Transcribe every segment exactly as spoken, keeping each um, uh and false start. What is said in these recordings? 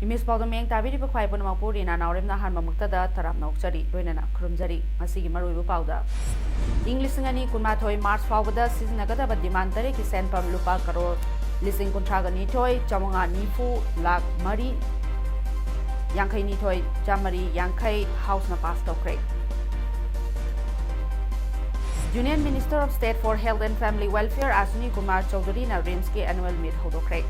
Image ꯄꯥꯎꯗ ꯃꯤꯠꯌꯦꯡ ꯇꯥꯕꯤꯔꯤꯕ ꯈ꯭ꯋꯥꯏ ꯄꯨꯝꯅꯃꯛꯄꯨ ꯔꯤꯅꯥ ꯅꯥꯎꯔꯦꯝꯅ ꯑꯍꯥꯟꯕꯃꯛꯇꯗ ꯇꯔꯥꯝꯅ ꯑꯣꯛꯆꯔꯤ꯫ ꯂꯣꯏꯅꯅ ꯈꯨꯔꯨꯝꯖꯔꯤ꯫ ꯉꯁꯤꯒꯤ ꯃꯔꯨꯑꯣꯏꯕ ꯄꯥꯎꯗ, ꯏꯪ ꯂꯤꯁꯤꯡ ꯑꯅꯤ ꯀꯨꯟꯃꯥꯊꯣꯏ ꯃꯥꯔꯆ ꯐꯥꯎꯕꯗ ꯁꯤꯖꯤꯟꯅꯒꯗꯕ demand ꯇꯔꯦꯠꯀꯤ ꯁꯦꯟꯐꯝ ꯂꯨꯄꯥ ꯀꯔꯣꯔ ꯂꯤꯁꯤꯡ ꯀꯨꯟꯊ꯭ꯔꯥꯒ ꯅꯤꯊꯣꯏ ꯆꯥꯃꯉꯥ ꯅꯤꯐꯨ ꯂꯥꯈ ꯃꯔꯤ ꯌꯥꯡꯈꯩ ꯅꯤꯊꯣꯏ ꯆꯥꯃꯔꯤ ꯌꯥꯡꯈꯩ ꯍꯥꯎꯁꯅ ꯄꯥꯁ ꯇꯧꯈ꯭ꯔꯦ꯫ Union Minister of State for Health and Family Welfare Ashwini Kumar ꯆꯧꯙꯨꯔꯤꯅ ꯔꯤꯝꯁꯀꯤ annual meet ꯍꯧꯗꯣꯛꯈ꯭ꯔꯦ꯫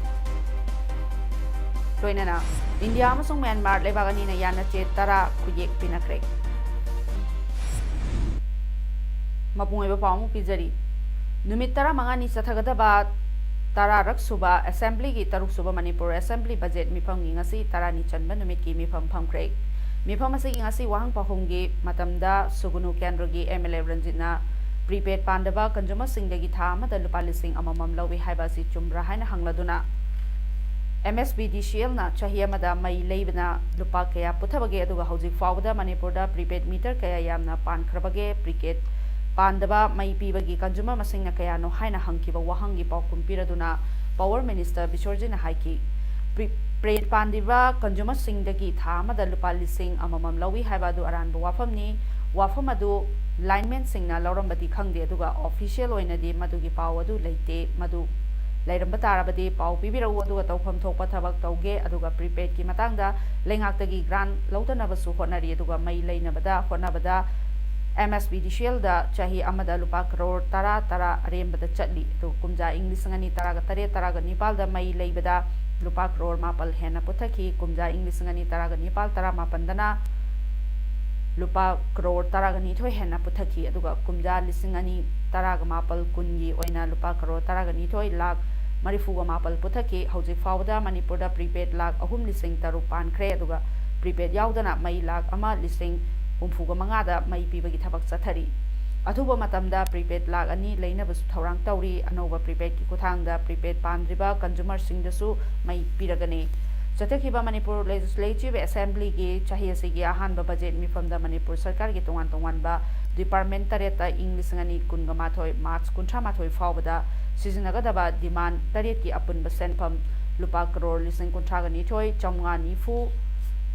ꯂꯣꯏꯅꯅ ꯏꯟꯗꯤꯌꯥ ꯑꯃꯁꯨꯡ ꯃ꯭ꯌꯥꯟꯃꯥꯔ ꯂꯩꯕꯥꯛ ꯑꯅꯤꯅ ꯌꯥꯅꯆꯦ ꯇꯔꯥ ꯈꯨꯠꯌꯦꯛ ꯄꯤꯅꯈ꯭ꯔꯦ꯫ ꯃꯄꯨꯡ ꯑꯣꯏꯕ ꯄꯥꯎ ꯑꯃ ꯄꯤꯖꯔꯤ꯫ ꯅꯨꯃꯤꯠ ꯇꯔꯥꯃꯉꯥꯅꯤ ꯆꯠꯊꯒꯗꯕ ꯇꯔꯥꯔꯛ ꯁꯨꯕ ꯑꯦꯁꯦꯝꯕ꯭ꯂꯤꯒꯤ ꯇꯔꯨꯛ ꯁꯨꯕ ꯃꯅꯤꯄꯨꯔ ꯑꯦꯁꯦꯝꯕ꯭ꯂꯤ ꯕꯖꯦꯠ ꯃꯤꯐꯝꯒꯤ ꯉꯁꯤ ꯇꯔꯥꯅꯤ ꯆꯟꯕ ꯅꯨꯃꯤꯠꯀꯤ ꯃꯤꯐꯝ ꯐꯝꯈ꯭ꯔꯦ꯫ ꯃꯤꯐꯝ ꯑꯁꯤꯒꯤ ꯉꯁꯤ ꯋꯥꯍꯪ ꯄꯥꯎꯈꯨꯝꯒꯤ ꯃꯇꯝꯗ ꯁꯨꯒꯨꯅꯨ ꯀꯦꯟꯗ꯭ꯔꯒꯤ MLA ꯔꯟꯖꯤꯠꯅ prepaid ꯄꯥꯟꯗꯕ consumerꯁꯤꯡꯗꯒꯤ ꯊꯥ ꯑꯃꯗ ꯂꯨꯄꯥ ꯂꯤꯁꯤꯡ ꯑꯃꯃꯝ ꯂꯧꯏ ꯍꯥꯏꯕ ꯑꯁꯤ ꯆꯨꯝꯕ꯭ꯔꯥ ꯍꯥꯏꯅ ꯍꯪꯂꯗꯨꯅ, MSPDCLꯅ ꯆꯍꯤ ꯑꯃꯗ ꯃꯩ ꯂꯩꯕꯅ ꯂꯨꯄꯥ ꯀꯌꯥ ꯄꯨꯊꯕꯒꯦ, ꯑꯗꯨꯒ ꯍꯧꯖꯤꯛ ꯐꯥꯎꯕꯗ ꯃꯅꯤꯄꯨꯔꯗ prepaid meter ꯀꯌꯥ ꯌꯥꯝꯅ ꯄꯥꯟꯈ꯭ꯔꯕꯒꯦ, prepaid ꯄꯥꯟꯗꯕ ꯃꯩ ꯄꯤꯕꯒꯤ consumer ꯃꯁꯤꯡꯅ ꯀꯌꯥꯅꯣ ꯍꯥꯏꯅ ꯍꯪꯈꯤꯕ ꯋꯥꯍꯪꯒꯤ ꯄꯥꯎꯈꯨꯝ ꯄꯤꯔꯗꯨꯅ Power Minister ꯕꯤꯁ꯭ꯋꯔꯖꯤꯠꯅ ꯍꯥꯏꯈꯤ, pre-, prepaid ꯄꯥꯟꯗ꯭ꯔꯤꯕ consumerꯁꯤꯡꯗꯒꯤ ꯊꯥ ꯑꯃꯗ ꯂꯨꯄꯥ ꯂꯤꯁꯤꯡ ꯑꯃꯃꯝ ꯂꯧꯏ ꯍꯥꯏꯕ ꯑꯗꯨ ꯑꯔꯥꯟꯕ ꯋꯥꯐꯝꯅꯤ꯫ ꯋꯥꯐꯝ ꯑꯗꯨ linemanꯁꯤꯡꯅ ꯂꯧꯔꯝꯕꯗꯤ ꯈꯪꯗꯦ, ꯑꯗꯨꯒ official ꯑꯣꯏꯅꯗꯤ ꯃꯗꯨꯒꯤ ꯄꯥꯎ ꯑꯗꯨ ꯂꯩꯇꯦ꯫ ꯃꯗꯨ ꯂꯩꯔꯝꯕ ꯇꯥꯔꯕꯗꯤ ꯄꯥꯎ ꯄꯤꯕꯤꯔꯛꯎ, ꯑꯗꯨꯒ ꯇꯧꯐꯝ ꯊꯣꯛꯄ ꯊꯕꯛ ꯇꯧꯒꯦ꯫ ꯑꯗꯨꯒ prepaidꯀꯤ ꯃꯇꯥꯡꯗ ꯂꯩꯉꯥꯛꯇꯒꯤ grant ꯂꯧꯗꯅꯕꯁꯨ ꯍꯣꯠꯅꯔꯤ, ꯑꯗꯨꯒ ꯃꯩ ꯂꯩꯅꯕꯗ ꯍꯣꯠꯅꯕꯗ MSPDCLꯗ ꯆꯍꯤ ꯑꯃꯗ ꯂꯨꯄꯥ ꯀꯔꯣꯔ ꯇꯔꯥ, ꯇꯔꯥ ꯑꯔꯦꯝꯕꯗ ꯆꯠꯂꯤ꯫ ꯑꯗꯨꯒ ꯀꯨꯝꯖꯥ ꯏꯪ ꯂꯤꯁꯤꯡ ꯑꯅꯤ ꯇꯔꯥꯒ ꯇꯔꯦꯠ, ꯇꯔꯥꯒ ꯅꯤꯄꯥꯜꯗ ꯃꯩ ꯂꯩꯕꯗ ꯂꯨꯄꯥ ꯀꯔꯣꯔ ꯃꯥꯄꯜ ꯍꯦꯟꯅ ꯄꯨꯊꯈꯤ꯫ ꯀꯨꯝꯖꯥ ꯏꯪ ꯂꯤꯁꯤꯡ ꯑꯅꯤ ꯇꯔꯥꯒ ꯅꯤꯄꯥꯜ, ꯇꯔꯥꯃꯥꯄꯟꯗꯅ ꯂꯨꯄꯥ ꯀꯔꯣꯔ ꯇꯔꯥꯒ ꯅꯤꯊꯣꯏ ꯍꯦꯟꯅ ꯄꯨꯊꯈꯤ꯫ ꯑꯗꯨꯒ ꯀꯨꯝꯖꯥ ꯂꯤꯁꯤꯡ ꯑꯅꯤ ꯇꯔꯥꯒ ꯃꯥꯄꯜ, ꯀꯨꯟꯒꯤ ꯑꯣꯏꯅ ꯂꯨꯄꯥ ꯀꯔꯣꯔ ꯇꯔꯥꯒ ꯅꯤꯊꯣꯏ ꯂꯥꯈ ꯃꯔꯤꯐꯨꯒ ꯃꯥꯄꯜ ꯄꯨꯊꯛꯈꯤ꯫ ꯍꯧꯖꯤꯛ ꯐꯥꯎꯕꯗ ꯃꯅꯤꯄꯨꯔꯗ prepaid ꯂꯥꯈ ꯑꯍꯨꯝ ꯂꯤꯁꯤꯡ ꯇꯔꯨꯛ ꯄꯥꯟꯈ꯭ꯔꯦ, ꯑꯗꯨꯒ prepaid ꯌꯥꯎꯗꯅ ꯃꯩ ꯂꯥꯈ ꯑꯃ ꯂꯤꯁꯤꯡ ꯍꯨꯝꯐꯨꯒ ꯃꯉꯥꯗ ꯃꯩ ꯄꯤꯕꯒꯤ ꯊꯕꯛ ꯆꯠꯊꯔꯤ꯫ ꯑꯊꯨꯕ ꯃꯇꯝꯗ prepaid ꯂꯥꯈ ꯑꯅꯤ ꯂꯩꯅꯕꯁꯨ ꯊꯧꯔꯥꯡ ꯇꯧꯔꯤ꯫ ꯑꯅꯧꯕ prepaidꯀꯤ ꯈꯨꯠꯊꯥꯡꯗ prepaid ꯄꯥꯟꯗ꯭ꯔꯤꯕ consumerꯁꯤꯡꯗꯁꯨ ꯃꯩ ꯄꯤꯔꯒꯅꯤ꯫ ꯆꯠꯊꯈꯤꯕ ꯃꯅꯤꯄꯨꯔ Legislative Assemblyꯒꯤ ꯆꯍꯤ ꯑꯁꯤꯒꯤ ꯑꯍꯥꯟꯕ budget ꯃꯤꯐꯝꯗ ꯃꯅꯤꯄꯨꯔ ꯁꯔꯀꯥꯔꯒꯤ ꯇꯣꯉꯥꯟ ꯇꯣꯉꯥꯟꯕ department ꯇꯔꯦꯠꯇ ꯏꯪ ꯂꯤꯁꯤꯡ ꯑꯅꯤ ꯀꯨꯟꯒ ꯃꯥꯊꯣꯏ March ꯀꯨꯟꯊ꯭ꯔꯥ ꯃꯥꯊꯣꯏ ꯐꯥꯎꯕꯗ ꯁꯤꯖꯤꯟꯅꯒꯗꯕ demand ꯇꯔꯦꯠꯀꯤ ꯑꯄꯨꯟꯕ ꯁꯦꯟꯐꯝ ꯂꯨꯄꯥ ꯀꯔꯣꯔ ꯂꯤꯁꯤꯡ ꯀꯨꯟꯊ꯭ꯔꯥꯒ ꯅꯤꯊꯣꯏ ꯆꯥꯝꯃꯉꯥ ꯅꯤꯐꯨ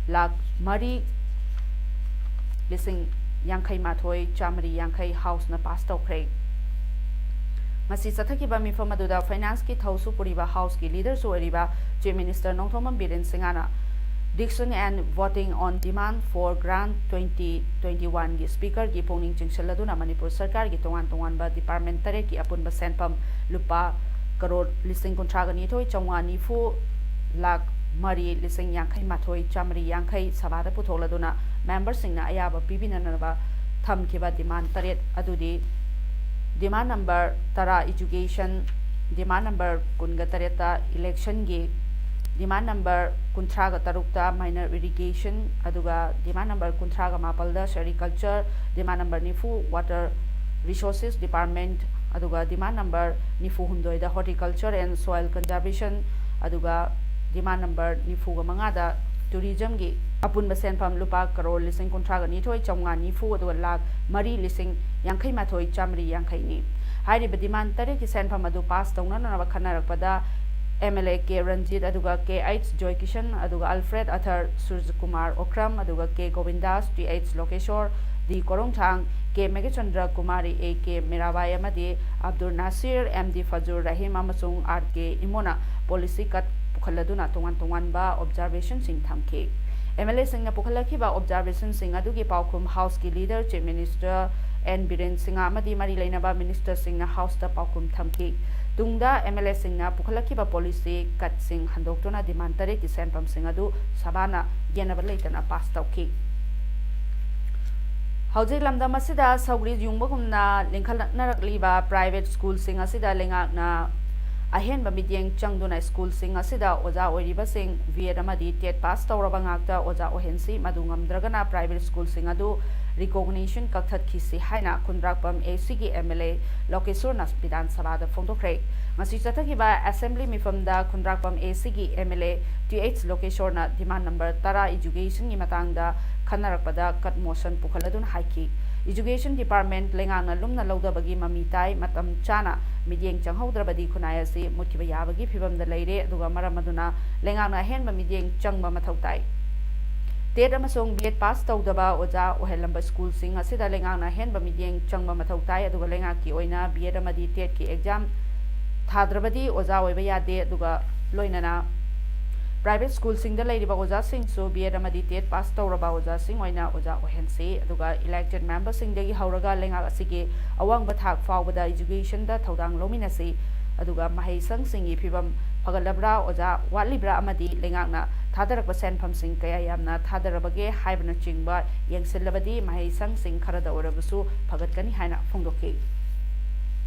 ꯂꯥꯈ ꯃꯔꯤ ꯂꯤꯁꯤꯡ ꯌꯥꯡꯈꯩ ꯃꯥꯊꯣꯏ ꯆꯥꯃꯔꯤ ꯌꯥꯡꯈꯩ Houseꯅ pass ꯇꯧꯈ꯭ꯔꯦ꯫ ꯉꯁꯤ ꯆꯠꯊꯈꯤꯕ ꯃꯤꯐꯝ ꯑꯗꯨꯗ financeꯀꯤ ꯊꯧꯁꯨ ꯄꯨꯔꯤꯕ Houseꯀꯤ leaderꯁꯨ ꯑꯣꯏꯔꯤꯕ Chief Minister ꯅꯣꯡꯊꯣꯝꯕꯝ ꯕꯤꯔꯦꯟ ꯁꯤꯡꯍꯅ Discussion and Voting on Demand for Grant twenty twenty-oneꯒꯤ speakerꯒꯤ ꯄꯨꯛꯅꯤꯡ ꯆꯤꯡꯁꯤꯜꯂꯗꯨꯅ ꯃꯅꯤꯄꯨꯔ ꯁꯔꯀꯥꯔꯒꯤ ꯇꯣꯉꯥꯟ ꯇꯣꯉꯥꯟꯕ department ꯇꯔꯦꯠꯀꯤ ꯑꯄꯨꯟꯕ ꯁꯦꯟꯐꯝ ꯂꯨꯄꯥ ꯀꯔꯣꯔ ꯂꯤꯁꯤꯡ ꯀꯨꯟꯊ꯭ꯔꯥꯒ ꯅꯤꯊꯣꯏ ꯆꯥꯝꯃꯉꯥ ꯅꯤꯐꯨ ꯂꯥꯈ ꯃꯔꯤ ꯂꯤꯁꯤꯡ ꯌꯥꯡꯈꯩ ꯃꯥꯊꯣꯏ ꯆꯥꯃꯔꯤ ꯌꯥꯡꯈꯩ ꯁꯚꯥꯗ ꯄꯨꯊꯣꯛꯂꯗꯨꯅ memberꯁꯤꯡꯅ ꯑꯌꯥꯕ ꯄꯤꯕꯤꯅꯅꯕ ꯊꯝꯈꯤꯕ demand ꯇꯔꯦꯠ ꯑꯗꯨꯗꯤ demand number ꯇꯔꯥ education, demand number ꯀꯨꯟꯒ ꯇꯔꯦꯠꯇ electionꯒꯤ, demand number ꯀꯨꯟꯊ꯭ꯔꯥꯒ ꯇꯔꯨꯛꯇ minor irrigation, ꯑꯗꯨꯒ demand number ꯀꯨꯟꯊ꯭ꯔꯥꯒ ꯃꯥꯄꯜꯗ sericulture, demand number ꯅꯤꯐꯨ water resources department, ꯑꯗꯨꯒ demand number ꯅꯤꯐꯨ ꯍꯨꯝꯗꯣꯏꯗ horticulture and soil conservation, ꯑꯗꯨꯒ demand number ꯅꯤꯐꯨꯒ ꯃꯉꯥꯗ tourismꯒꯤ ꯑꯄꯨꯟꯕ ꯁꯦꯟꯐꯝ ꯂꯨꯄꯥ ꯀꯔꯣꯔ ꯂꯤꯁꯤꯡ ꯀꯨꯟꯊ꯭ꯔꯥꯒ ꯅꯤꯊꯣꯏ ꯆꯥꯝꯃꯉꯥ ꯅꯤꯐꯨ, ꯑꯗꯨꯒ ꯂꯥꯈ ꯃꯔꯤ ꯂꯤꯁꯤꯡ ꯌꯥꯡꯈꯩ ꯃꯥꯊꯣꯏ ꯆꯥꯃꯔꯤ ꯌꯥꯡꯈꯩꯅꯤ꯫ ꯍꯥꯏꯔꯤꯕ demand ꯇꯔꯦꯠꯀꯤ ꯁꯦꯟꯐꯝ ꯑꯗꯨ pass ꯇꯧꯅꯅꯕ ꯈꯟꯅꯔꯛꯄꯗ MLA ꯀꯦ ꯔꯟꯖꯤꯠ, ꯑꯗꯨꯒ ꯀꯦ ꯑꯩꯆ ꯖꯣꯏꯀꯤꯁꯟ, ꯑꯗꯨꯒ Alfred Arthur, ꯁꯨꯔꯖꯀꯨꯃꯥꯔ ꯑꯣꯀ꯭ꯔꯝ, ꯑꯗꯨꯒ K Govindas, T H Lokeshwar, D Korungthang, K Meghachandra Kumari, A K Mirabai ꯑꯃꯗꯤ ꯑꯕꯗꯨꯜ ꯅꯥꯁꯤꯔ, ꯑꯦꯝ ꯗꯤ ꯐꯖꯨꯔ ꯔꯍꯤꯝ ꯑꯃꯁꯨꯡ ꯑꯥꯔ ꯀꯦ ꯏꯃꯣꯅ policy cut ꯄꯨꯈꯠꯂꯗꯨꯅ ꯇꯣꯉꯥꯟ ꯇꯣꯉꯥꯟꯕ observationꯁꯤꯡ ꯊꯝꯈꯤ꯫ MLAꯁꯤꯡꯅ ꯄꯨꯈꯠꯂꯛꯈꯤꯕ observationꯁꯤꯡ ꯑꯗꯨꯒꯤ ꯄꯥꯎꯈꯨꯝ Houseꯀꯤ leader Chief Minister N Biren Singh ꯑꯃꯗꯤ ꯃꯔꯤ ꯂꯩꯅꯕ ministerꯁꯤꯡꯅ Houseꯇ ꯄꯥꯎꯈꯨꯝ ꯊꯝꯈꯤ꯫ ꯇꯨꯡꯗ MLAꯁꯤꯡꯅ ꯄꯨꯈꯠꯂꯛꯈꯤꯕ policy cutꯁꯤꯡ ꯍꯟꯗꯣꯛꯇꯨꯅ demand ꯇꯔꯦꯠꯀꯤ ꯁꯦꯟꯐꯝꯁꯤꯡ ꯑꯗꯨ ꯁꯚꯥꯅ ꯌꯦꯟꯅꯕ ꯂꯩꯇꯅ pass ꯇꯧꯈꯤ꯫ ꯍꯧꯖꯤꯛ ꯂꯝꯗꯝ ꯑꯁꯤꯗ ꯁꯧꯒ꯭ꯔꯤ ꯌꯨꯡꯕꯒꯨꯝꯅ ꯂꯤꯡꯈꯠꯂꯛꯅꯔꯛꯂꯤꯕ private schoolꯁꯤꯡ ꯑꯁꯤꯗ ꯂꯩꯉꯥꯛꯅ ꯑꯍꯦꯟꯕ ꯃꯤꯠꯌꯦꯡ ꯆꯪꯗꯨꯅ ꯁ꯭ꯀꯨꯜꯁꯤꯡ ꯑꯁꯤꯗ ꯑꯣꯖꯥ ꯑꯣꯏꯔꯤꯕꯁꯤꯡ ꯕꯤ ꯑꯦꯗ ꯑꯃꯗꯤ ꯇꯦꯠ ꯄꯥꯁ ꯇꯧꯔꯕ ꯉꯥꯛꯇ ꯑꯣꯖꯥ ꯑꯣꯏꯍꯟꯁꯤ, ꯃꯗꯨ ꯉꯝꯗ꯭ꯔꯒꯅ ꯄ꯭ꯔꯥꯏꯚꯦꯠ ꯁ꯭ꯀꯨꯜꯁꯤꯡ ꯑꯗꯨ ꯔꯤꯀꯣꯒꯅꯤꯁꯟ ꯀꯛꯊꯠꯈꯤꯁꯤ ꯍꯥꯏꯅ ꯈꯨꯟꯗ꯭ꯔꯥꯛꯄꯝ ꯑꯦ ꯁꯤꯒꯤ ꯑꯦꯝ ꯑꯦꯜ ꯑꯦ ꯂꯣꯀꯦꯁꯣꯔꯅ ꯕꯤꯙꯥꯟ ꯁꯚꯥꯗ ꯐꯣꯡꯗꯣꯛꯈ꯭ꯔꯦ꯫ ꯉꯁꯤ ꯆꯠꯊꯈꯤꯕ ꯑꯦꯁꯦꯝꯕ꯭ꯂꯤ ꯃꯤꯐꯝꯗ ꯈꯨꯟꯗ꯭ꯔꯥꯛꯄꯝ ꯑꯦ ꯁꯤꯒꯤ M L A T H ꯂꯣꯀꯦꯁꯣꯔꯅ ꯗꯤꯃꯥꯟ ꯅꯝꯕꯔ ꯇꯔꯥ ꯏꯖꯨꯀꯦꯁꯟꯒꯤ ꯃꯇꯥꯡꯗ ꯈꯟꯅꯔꯛꯄꯗ ꯀꯠ ꯃꯣꯁꯟ ꯄꯨꯈꯠꯂꯗꯨꯅ ꯍꯥꯏꯈꯤ꯫ ꯏꯖꯨꯀꯦꯁꯟ ꯗꯤꯄꯥꯔꯠꯃꯦꯟ ꯂꯩꯉꯥꯛꯅ ꯂꯨꯝꯅ ꯂꯧꯗꯕꯒꯤ ꯃꯃꯤ ꯇꯥꯏ, ꯃꯇꯝ ꯆꯥꯅ ꯃꯤꯠꯌꯦꯡ ꯆꯪꯍꯧꯗ꯭ꯔꯕꯗꯤ ꯈꯨꯟꯅꯥꯏ ꯑꯁꯤ ꯃꯨꯠꯈꯤꯕ ꯌꯥꯕꯒꯤ ꯐꯤꯕꯝꯗ ꯂꯩꯔꯦ, ꯑꯗꯨꯒ ꯃꯔꯝ ꯑꯗꯨꯅ ꯂꯩꯉꯥꯛꯅ ꯑꯍꯦꯟꯕ ꯃꯤꯠꯌꯦꯡ ꯆꯪꯕ ꯃꯊꯧ ꯇꯥꯏ꯫ ꯇꯦꯠ ꯑꯃꯁꯨꯡ ꯕꯤ ꯑꯦꯗ ꯄꯥꯁ ꯇꯧꯗꯕ ꯑꯣꯖꯥ ꯑꯣꯏꯍꯜꯂꯝꯕ ꯁ꯭ꯀꯨꯜꯁꯤꯡ ꯑꯁꯤꯗ ꯂꯩꯉꯥꯛꯅ ꯑꯍꯦꯟꯕ ꯃꯤꯠꯌꯦꯡ ꯆꯪꯕ ꯃꯊꯧ ꯇꯥꯏ, ꯑꯗꯨꯒ ꯂꯩꯉꯥꯛꯀꯤ ꯑꯣꯏꯅ ꯕꯤ ꯑꯦꯗ ꯑꯃꯗꯤ ꯇꯦꯠꯀꯤ ꯑꯦꯛꯖꯥꯝ ꯊꯥꯗ꯭ꯔꯕꯗꯤ ꯑꯣꯖꯥ ꯑꯣꯏꯕ ꯌꯥꯗꯦ, ꯑꯗꯨꯒ ꯂꯣꯏꯅꯅ ꯄ꯭ꯔꯥꯏꯚꯦꯠ ꯁ꯭ꯀꯨꯜꯁꯤꯡꯗ ꯂꯩꯔꯤꯕ ꯑꯣꯖꯥꯁꯤꯡꯁꯨ ꯕꯤ ꯑꯦꯗ ꯑꯃꯗꯤ ꯇꯦꯠ ꯄꯥꯁ ꯇꯧꯔꯕ ꯑꯣꯖꯥꯁꯤꯡ ꯑꯣꯏꯅ ꯑꯣꯖꯥ ꯑꯣꯏꯍꯟꯁꯤ, ꯑꯗꯨꯒ ꯏꯂꯦꯛꯇꯦꯗ ꯃꯦꯝꯕꯔꯁꯤꯡꯗꯒꯤ ꯍꯧꯔꯒ ꯂꯩꯉꯥꯛ ꯑꯁꯤꯒꯤ ꯑꯋꯥꯡꯕ ꯊꯥꯛ ꯐꯥꯎꯕꯗ ꯏꯖꯨꯀꯦꯁꯟꯗ ꯊꯧꯗꯥꯡ ꯂꯧꯃꯤꯟꯅꯁꯤ, ꯑꯗꯨꯒ ꯃꯍꯩꯁꯪꯁꯤꯡꯒꯤ ꯐꯤꯕꯝ ꯐꯒꯠꯂꯕ꯭ꯔꯥ, ꯑꯣꯖꯥ ꯋꯥꯠꯂꯤꯕ꯭ꯔꯥ, ꯑꯃꯗꯤ ꯂꯩꯉꯥꯛꯅ ꯊꯥꯗꯔꯛꯄ ꯁꯦꯟꯐꯝꯁꯤꯡ ꯀꯌꯥ ꯌꯥꯝꯅ ꯊꯥꯗꯔꯕꯒꯦ ꯍꯥꯏꯕꯅꯆꯤꯡꯕ ꯌꯦꯡꯁꯤꯜꯂꯕꯗꯤ ꯃꯍꯩꯁꯪꯁꯤꯡ ꯈꯔꯗ ꯑꯣꯏꯔꯕꯁꯨ ꯐꯒꯠꯀꯅꯤ ꯍꯥꯏꯅ ꯐꯣꯡꯗꯣꯛꯈꯤ꯫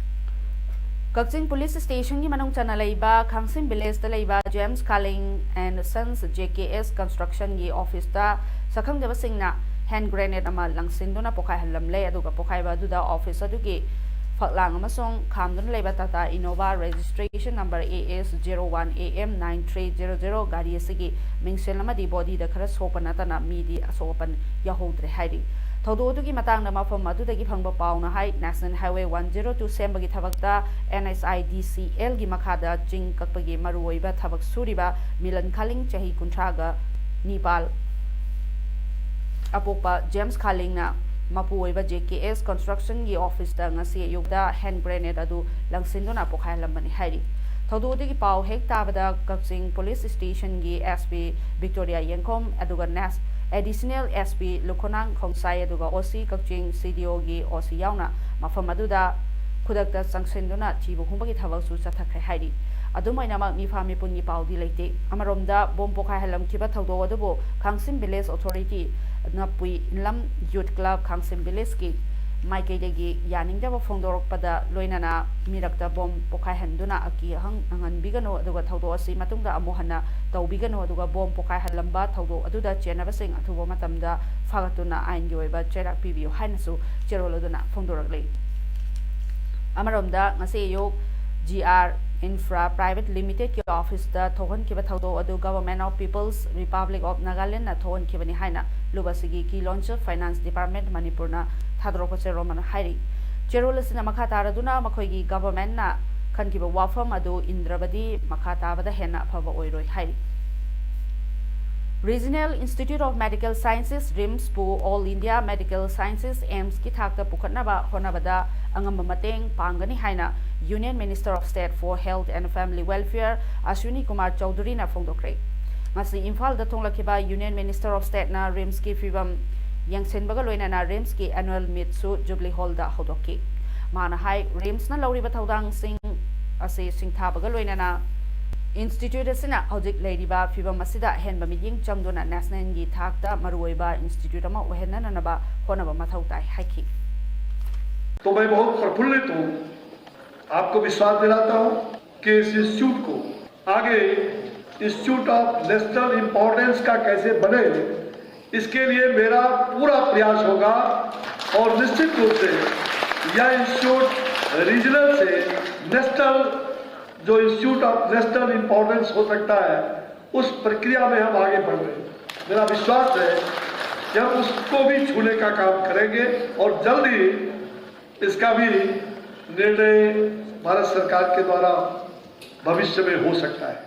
ꯀꯛꯆꯤꯡ ꯄꯨꯂꯤꯁ ꯁ꯭ꯇꯦꯁꯟꯒꯤ ꯃꯅꯨꯡ ꯆꯟꯅ ꯂꯩꯕ ꯈꯥꯡꯁꯤꯝ ꯚꯤꯂꯦꯖꯇ ꯂꯩꯕ James Khaling and sons J K S ꯀꯟꯁꯇ꯭ꯔꯛꯁꯟꯒꯤ ꯑꯣꯐꯤꯁꯇ ꯁꯛꯈꯪꯗꯕꯁꯤꯡꯅ ꯍꯦꯟ ꯒ꯭ꯔꯦꯅꯦꯗ ꯑꯃ ꯂꯪꯁꯤꯟꯗꯨꯅ ꯄꯣꯈꯥꯏꯍꯜꯂꯝꯂꯦ, ꯑꯗꯨꯒ ꯄꯣꯈꯥꯏꯕ ꯑꯗꯨꯗ ꯑꯣꯐꯤꯁ ꯑꯗꯨꯒꯤ ꯐꯛꯂꯥꯡ ꯑꯃꯁꯨꯡ ꯈꯥꯝꯗꯨꯅ ꯂꯩꯕ Tata Innova registration number A S zero one A M nine three zero zero ꯒꯥꯔꯤ ꯑꯁꯤꯒꯤ ꯃꯤꯡꯁꯦꯜ ꯑꯃꯗꯤ ꯕꯣꯗꯤꯗ ꯈꯔ ꯁꯣꯛꯄ ꯅꯠꯇꯅ ꯃꯤꯗꯤ ꯑꯁꯣꯛ ꯑꯄꯟ ꯌꯥꯎꯍꯧꯗ꯭ꯔꯦ ꯍꯥꯏꯔꯤ꯫ ꯊꯧꯗꯣꯛ ꯑꯗꯨꯒꯤ ꯃꯇꯥꯡꯗ ꯃꯐꯝ ꯑꯗꯨꯗꯒꯤ ꯐꯪꯕ ꯄꯥꯎꯅ ꯍꯥꯏ, National Highway one zero two ꯁꯦꯝꯕꯒꯤ ꯊꯕꯛꯇ N H I D C L ꯒꯤ ꯃꯈꯥꯗ ꯆꯤꯡ ꯀꯛꯄꯒꯤ ꯃꯔꯨꯑꯣꯏꯕ ꯊꯕꯛ ꯁꯨꯔꯤꯕ ꯃꯤꯂꯟ ꯈꯥꯂꯤꯡ, ꯆꯍꯤ ꯀꯨꯟꯊ꯭ꯔꯥꯒ ꯅꯤꯄꯥꯜ, ꯑꯄꯣꯛꯄ ꯖꯦꯝꯁ ꯈꯥꯂꯤꯡꯅ ꯃꯄꯨ ꯑꯣꯏꯕ J K S construction ꯒꯤ ꯑꯣꯐꯤꯁꯇ ꯉꯁꯤ ꯑꯌꯨꯛꯇ ꯍꯦꯟ ꯒ꯭ꯔꯦꯅꯦꯗ ꯑꯗꯨ ꯂꯪꯁꯤꯟꯗꯨꯅ ꯄꯣꯈꯥꯏꯍꯜꯂꯝꯕꯅꯤ ꯍꯥꯏꯔꯤ꯫ ꯊꯧꯗꯣꯛ ꯑꯗꯨꯒꯤ ꯄꯥꯎ ꯍꯦꯛ ꯇꯥꯕꯗ ꯀꯛꯆꯤꯡ ꯄꯨꯂꯤꯁ ꯁ꯭ꯇꯦꯁꯟꯒꯤ S P ꯚꯤꯛꯇꯣꯔꯤꯌꯥ ꯌꯦꯡꯈꯣꯝ, ꯑꯗꯨꯒ ꯅꯦꯁ-, ꯑꯦꯗꯤꯁꯅꯦꯜ S P ꯂꯨꯈꯣꯅꯥꯡ ꯈꯣꯡꯁꯥꯏ, ꯑꯗꯨꯒ O C ꯀꯛꯆꯤꯡ C D O ꯒꯤ O C ꯌꯥꯎꯅ ꯃꯐꯝ ꯑꯗꯨꯗ ꯈꯨꯗꯛꯇ ꯆꯪꯁꯤꯟꯗꯨꯅ ꯊꯤꯕ ꯍꯨꯝꯕꯒꯤ ꯊꯕꯛꯁꯨ ꯆꯠꯊꯈ꯭ꯔꯦ ꯍꯥꯏꯔꯤ꯫ ꯑꯗꯨꯝ ꯑꯣꯏꯅꯃꯛ, ꯃꯤꯐꯥ ꯃꯤꯄꯨꯟꯒꯤ ꯄꯥꯎꯗꯤ ꯂꯩꯇꯦ꯫ ꯑꯃꯔꯣꯝꯗ, ꯕꯣꯝ ꯄꯣꯈꯥꯏꯍꯜꯂꯝꯈꯤꯕ ꯊꯧꯗꯣꯛ ꯑꯗꯨꯕꯨ ꯈꯥꯡꯁꯤꯝ ꯚꯤꯂꯦꯖ ꯑꯣꯊꯣꯔꯤꯇꯤ, ꯅꯄꯨꯏ ꯏꯟꯂꯝ ꯌꯨꯠ ꯀ꯭ꯂꯕ ꯈꯥꯡꯁꯤꯝ ꯚꯤꯂꯦꯖꯀꯤ ꯃꯥꯏꯀꯩꯗꯒꯤ ꯌꯥꯅꯤꯡꯗꯕ ꯐꯣꯡꯗꯣꯔꯛꯄꯗ ꯂꯣꯏꯅꯅ ꯃꯤꯔꯛꯇ ꯕꯣꯝ ꯄꯣꯈꯥꯏꯍꯟꯗꯨꯅ ꯑꯀꯤ ꯑꯈꯪ ꯅꯪꯍꯟꯕꯤꯒꯅꯨ, ꯑꯗꯨꯒ ꯊꯧꯗꯣꯛ ꯑꯁꯤ ꯃꯇꯨꯡꯗ ꯑꯃꯨꯛ ꯍꯟꯅ ꯇꯧꯕꯤꯒꯅꯨ, ꯑꯗꯨꯒ ꯕꯣꯝ ꯄꯣꯈꯥꯏꯍꯜꯂꯝꯕ ꯊꯧꯗꯣꯛ ꯑꯗꯨꯗ ꯆꯦꯟꯅꯕꯁꯤꯡ ꯑꯊꯨꯕ ꯃꯇꯝꯗ ꯐꯥꯒꯠꯇꯨꯅ ꯑꯥꯏꯟꯒꯤ ꯑꯣꯏꯕ ꯆꯩꯔꯥꯛ ꯄꯤꯕꯤꯌꯨ ꯍꯥꯏꯅꯁꯨ ꯆꯦꯔꯣꯜ ꯑꯗꯨꯅ ꯐꯣꯡꯗꯣꯔꯛꯂꯤ꯫ ꯑꯃꯔꯣꯝꯗ ꯉꯁꯤ ꯑꯌꯨꯛ ꯖꯤ ꯑꯥꯔ ꯏꯟꯐ꯭ꯔꯥ ꯄ꯭ꯔꯥꯏꯚꯦꯠ ꯂꯤꯃꯤꯇꯦꯗꯀꯤ ꯑꯣꯐꯤꯁꯇ ꯊꯣꯛꯍꯟꯈꯤꯕ ꯊꯧꯗꯣꯛ ꯑꯗꯨ Government of People's Republic of Nagalandꯅ ꯊꯣꯛꯍꯟꯈꯤꯕꯅꯤ ꯍꯥꯏꯅ ꯂꯨꯕꯁꯤꯒꯤ ꯀꯤ ꯂꯣꯟꯆ ꯐꯥꯏꯅꯥꯟꯁ ꯗꯤꯄꯥꯔꯠꯃꯦꯟꯠ ꯃꯅꯤꯄꯨꯔꯅ ꯊꯥꯗꯣꯔꯛꯄ ꯆꯦꯔꯣꯜ ꯑꯃꯅ ꯍꯥꯏꯔꯤ꯫ ꯆꯦꯔꯣꯜ ꯑꯁꯤꯅ ꯃꯈꯥ ꯇꯥꯔꯗꯨꯅ ꯃꯈꯣꯏꯒꯤ ꯒꯚꯔꯟꯃꯦꯟꯠꯅ ꯈꯟꯈꯤꯕ ꯋꯥꯐꯝ ꯑꯗꯨ ꯏꯟꯗ꯭ꯔꯕꯗꯤ ꯃꯈꯥ ꯇꯥꯕꯗ ꯍꯦꯟꯅ ꯑꯐꯕ ꯑꯣꯏꯔꯣꯏ ꯍꯥꯏꯔꯤ꯫ Regional Institute of Medical Sciences, ꯔꯤꯝꯁꯄꯨ All India Medical Sciences, ꯑꯦꯝꯁꯀꯤ ꯊꯥꯛꯇ ꯄꯨꯈꯠꯅꯕ ꯍꯣꯠꯅꯕꯗ ꯑꯉꯝꯕ ꯃꯇꯦꯡ ꯄꯥꯡꯒꯅꯤ ꯍꯥꯏꯅ Union Minister of State for Health and Family Welfare, Ashwini Kumar ꯆꯧꯙꯨꯔꯤꯅ ꯐꯣꯡꯗꯣꯛꯈ꯭ꯔꯦ꯫ ꯉꯁꯤ ꯏꯝꯐꯥꯜꯗ ꯊꯣꯡꯂꯛꯈꯤꯕ Union Minister of Stateꯅ ꯔꯤꯝꯁꯀꯤ ꯐꯤꯕꯝ ꯌꯦꯡꯁꯤꯟꯕꯒ ꯂꯣꯏꯅꯅ ꯔꯤꯝꯁꯀꯤ annual meetꯁꯨ ꯖꯨꯕꯂꯤ ꯍꯣꯜꯗ ꯍꯧꯗꯣꯛꯈꯤ꯫ ꯃꯥꯅ ꯍꯥꯏ, ꯔꯤꯝꯁꯅ ꯂꯧꯔꯤꯕ ꯊꯧꯗꯥꯡꯁꯤꯡ ꯑꯁꯤ ꯁꯤꯡꯊꯥꯕꯒ ꯂꯣꯏꯅꯅ ꯏꯟꯁꯇꯤꯇ꯭ꯌꯨꯠ ꯑꯁꯤꯅ ꯍꯧꯖꯤꯛ ꯂꯩꯔꯤꯕ ꯐꯤꯕꯝ ꯑꯁꯤꯗ ꯑꯍꯦꯟꯕ ꯃꯤꯠꯌꯦꯡ ꯆꯪꯗꯨꯅ ꯅꯦꯁꯅꯦꯜꯒꯤ ꯊꯥꯛꯇ ꯃꯔꯨꯑꯣꯏꯕ ꯏꯟꯁꯇꯤꯇ꯭ꯌꯨꯠ ꯑꯃ ꯑꯣꯏꯍꯟꯅꯅꯕ ꯍꯣꯠꯅꯕ ꯃꯊꯧ ꯇꯥꯏ ꯍꯥꯏꯈꯤ꯫ तो मैं बहुत प्रफुल्लित हूँ, आपको विश्वास दिलाता हूँ कि इस इंस्टीट्यूट को आगे इंस्टीट्यूट ऑफ नेशनल इम्पोर्टेंस का कैसे बने, इसके लिए मेरा पूरा प्रयास होगा और निश्चित रूप से यह इंस्टीट्यूट रीजनल से नेशनल, जो इंस्टीट्यूट ऑफ नेशनल इम्पोर्टेंस हो सकता है, उस प्रक्रिया में हम आगे बढ़ रहे हैं। मेरा विश्वास है कि हम उसको भी छूने का काम करेंगे और जल्द ही इसका भी निर्णय भारत सरकार के द्वारा भविष्य में हो सकता है।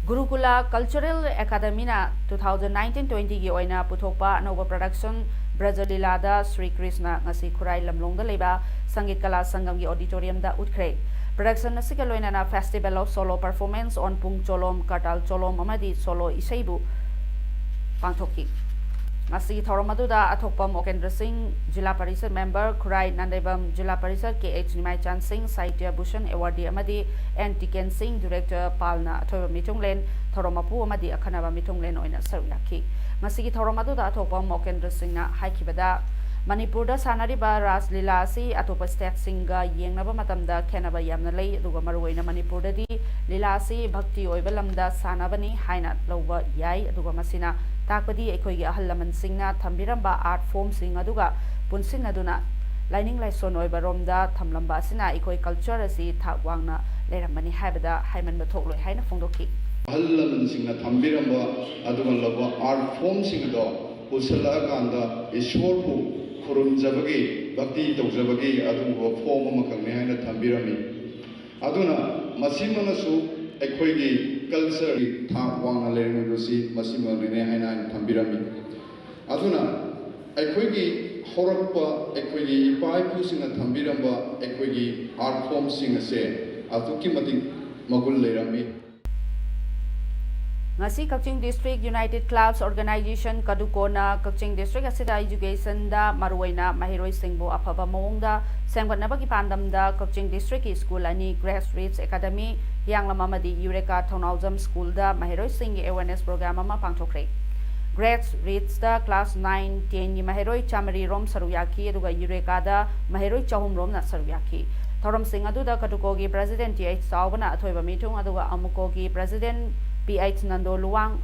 ꯒꯨꯔꯨꯀꯨꯂꯥ ꯀꯜꯆꯔꯦꯜ ꯑꯦꯀꯥꯗꯃꯤꯅ two thousand nineteen twentyꯒꯤ ꯑꯣꯏꯅ ꯄꯨꯊꯣꯛꯄ ꯑꯅꯧꯕ ꯄ꯭ꯔꯗꯛꯁꯟ ꯕ꯭ꯔꯖꯂꯤꯂꯥꯗ ꯁ꯭ꯔꯤ ꯀ꯭ꯔꯤꯁꯅ ꯉꯁꯤ ꯈꯨꯔꯥꯏ ꯂꯝꯂꯣꯡꯗ ꯂꯩꯕ ꯁꯪꯒꯤꯠ ꯀꯂꯥ ꯁꯪꯒꯝꯒꯤ ꯑꯣꯗꯤꯇꯣꯔꯤꯌꯝꯗ ꯎꯠꯈ꯭ꯔꯦ꯫ ꯄ꯭ꯔꯗꯛꯁꯟ ꯑꯁꯤꯒ ꯂꯣꯏꯅꯅ Festival of Solo Performance on ꯄꯨꯡ ꯆꯣꯂꯣꯝ, ꯀꯔꯇꯥꯜ ꯆꯣꯂꯣꯝ ꯑꯃꯗꯤ ꯁꯣꯂꯣ ꯏꯁꯩꯕꯨ ꯄꯥꯡꯊꯣꯛꯈꯤ꯫ ꯉꯁꯤꯒꯤ ꯊꯧꯔꯝ ꯑꯗꯨꯗ ꯑꯊꯣꯛꯄꯝ ꯑꯣꯀꯦꯟꯗ꯭ꯔ ꯁꯤꯡ, ꯖꯤꯂꯥ ꯄꯔꯤꯁꯗ ꯃꯦꯝꯕꯔ, ꯈꯨꯔꯥꯏ ꯅꯥꯟꯗꯩꯕꯝ ꯖꯤꯂꯥ ꯄꯔꯤꯁꯗ ꯀꯦ ꯑꯩꯆ ꯅꯤꯃꯥꯏꯆꯥꯟ ꯁꯤꯡ, ꯁꯥꯍꯤꯇ꯭ꯌ ꯚꯨꯁꯟ ꯑꯦꯋꯥꯔꯗꯤ ꯑꯃꯗꯤ ꯑꯦꯟ ꯇꯤꯀꯦꯟ ꯁꯤꯡ, ꯗꯤꯔꯦꯛꯇꯔ ꯄꯥꯜꯅ ꯑꯊꯣꯏꯕ ꯃꯤꯊꯨꯡꯂꯦꯟ, ꯊꯧꯔꯝ ꯃꯄꯨ ꯑꯃꯗꯤ ꯑꯈꯟꯅꯕ ꯃꯤꯊꯨꯡꯂꯦꯟ ꯑꯣꯏꯅ ꯁꯔꯨꯛ ꯌꯥꯈꯤ꯫ ꯉꯁꯤꯒꯤ ꯊꯧꯔꯝ ꯑꯗꯨꯗ ꯑꯊꯣꯛꯄꯝ ꯑꯣꯀꯦꯟꯗ꯭ꯔ ꯁꯤꯡꯅ ꯍꯥꯏꯈꯤꯕꯗ, ꯃꯅꯤꯄꯨꯔꯗ ꯁꯥꯟꯅꯔꯤꯕ ꯔꯥꯁ ꯂꯤꯂꯥ ꯑꯁꯤ ꯑꯇꯣꯞꯄ ꯁ꯭ꯇꯦꯠꯁꯤꯡꯒ ꯌꯦꯡꯅꯕ ꯃꯇꯝꯗ ꯈꯦꯠꯅꯕ ꯌꯥꯝꯅ ꯂꯩ, ꯑꯗꯨꯒ ꯃꯔꯨꯑꯣꯏꯅ ꯃꯅꯤꯄꯨꯔꯗꯗꯤ ꯂꯤꯂꯥ ꯑꯁꯤ ꯚꯛꯇꯤ ꯑꯣꯏꯕ ꯂꯝꯗ ꯁꯥꯟꯅꯕꯅꯤ ꯍꯥꯏꯅ ꯂꯧꯕ ꯌꯥꯏ꯫ ꯑꯗꯨꯒ ꯃꯁꯤꯅ ꯇꯥꯛꯄꯗꯤ ꯑꯩꯈꯣꯏꯒꯤ ꯑꯍꯜ ꯂꯃꯟꯁꯤꯡꯅ ꯊꯝꯕꯤꯔꯝꯕ art formꯁꯤꯡ ꯑꯗꯨꯒ ꯄꯨꯟꯁꯤꯟꯅꯗꯨꯅ ꯂꯥꯏꯅꯤꯡ ꯂꯥꯏꯁꯣꯟ ꯑꯣꯏꯕ ꯔꯣꯝꯗ ꯊꯝꯂꯝꯕ ꯑꯁꯤꯅ ꯑꯩꯈꯣꯏ culture ꯑꯁꯤ ꯊꯥꯛ ꯋꯥꯡꯅ ꯂꯩꯔꯝꯕꯅꯤ ꯍꯥꯏꯕꯗ ꯍꯥꯏꯃꯟꯕ ꯊꯣꯛꯂꯣꯏ ꯍꯥꯏꯅ ꯐꯣꯡꯗꯣꯛꯈꯤ꯫ ꯑꯍꯜ ꯂꯃꯟꯁꯤꯡꯅ ꯊꯝꯕꯤꯔꯝꯕ ꯑꯗꯨꯒꯨꯝꯂꯕ art formꯁꯤꯡ ꯑꯗꯣ ꯄꯨꯁꯜꯂꯛꯑꯀꯥꯟꯗ ꯏꯁꯣꯔꯕꯨ ꯈꯨꯔꯨꯝꯖꯕꯒꯤ, ꯚꯛꯇꯤ ꯇꯧꯖꯕꯒꯤ ꯑꯗꯨꯒꯨꯝꯕ form ꯑꯃꯈꯛꯅꯤ ꯍꯥꯏꯅ ꯊꯝꯕꯤꯔꯝꯃꯤ꯫ ꯑꯗꯨꯅ ꯃꯁꯤꯃꯛꯅꯁꯨ ꯑꯩꯈꯣꯏꯒꯤ cultureꯒꯤ ꯊꯥꯛ ꯋꯥꯡꯅ ꯂꯩꯔꯝꯃꯤꯕꯁꯤ ꯃꯁꯤꯃꯛꯅꯅꯦ ꯍꯥꯏꯅ ꯑꯩꯅ ꯊꯝꯕꯤꯔꯝꯃꯤ꯫ ꯑꯗꯨꯅ ꯑꯩꯈꯣꯏꯒꯤ ꯍꯧꯔꯛꯄ, ꯑꯩꯈꯣꯏꯒꯤ ꯏꯄꯥ ꯏꯄꯨꯁꯤꯡꯅ ꯊꯝꯕꯤꯔꯝꯕ ꯑꯩꯈꯣꯏꯒꯤ art formꯁꯤꯡ ꯑꯁꯦ ꯑꯗꯨꯛꯀꯤ ꯃꯇꯤꯛ ꯃꯒꯨꯟ ꯂꯩꯔꯝꯃꯤ꯫ ꯉꯁꯤ ꯀꯛꯆꯤꯡ District United Clubs Organization, ꯀꯗꯨꯀꯣꯅ ꯀꯛꯆꯤꯡ district ꯑꯁꯤꯗ educationꯗ ꯃꯔꯨꯑꯣꯏꯅ ꯃꯍꯩꯔꯣꯏꯁꯤꯡꯕꯨ ꯑꯐꯕ ꯃꯑꯣꯡꯗ ꯁꯦꯝꯒꯠꯅꯕꯒꯤ ꯄꯥꯟꯗꯝꯗ ꯀꯛꯆꯤꯡ districtꯀꯤ school ꯑꯅꯤ, Grace Ridge Academy, ꯍꯤꯌꯥꯡꯂꯝ ꯑꯃꯗꯤ Eureka ꯊꯧꯅꯥꯎꯖꯝ schoolꯗ ꯃꯍꯩꯔꯣꯏꯁꯤꯡꯒꯤ awareness program ꯑꯃ ꯄꯥꯡꯊꯣꯛꯈ꯭ꯔꯦ꯫ Grace Ridgeꯇ class nine, tenꯒꯤ ꯃꯍꯩꯔꯣꯏ ꯆꯥꯃꯔꯤ ꯔꯣꯝ ꯁꯔꯨꯛ ꯌꯥꯈꯤ, ꯑꯗꯨꯒ Eurecaꯗ ꯃꯍꯩꯔꯣꯏ ꯆꯍꯨꯝ ꯔꯣꯝꯅ ꯁꯔꯨꯛ ꯌꯥꯈꯤ꯫ ꯊꯧꯔꯝꯁꯤꯡ ꯑꯗꯨꯗ ꯀꯗꯨꯀꯣꯒꯤ President ꯇꯤ ꯑꯩꯆ ꯆꯥꯎꯕꯅ ꯑꯊꯣꯏꯕ ꯃꯤꯊꯨꯡ, ꯑꯗꯨꯒ ꯑꯃꯨꯀꯣꯒꯤ President P H Nando Luwang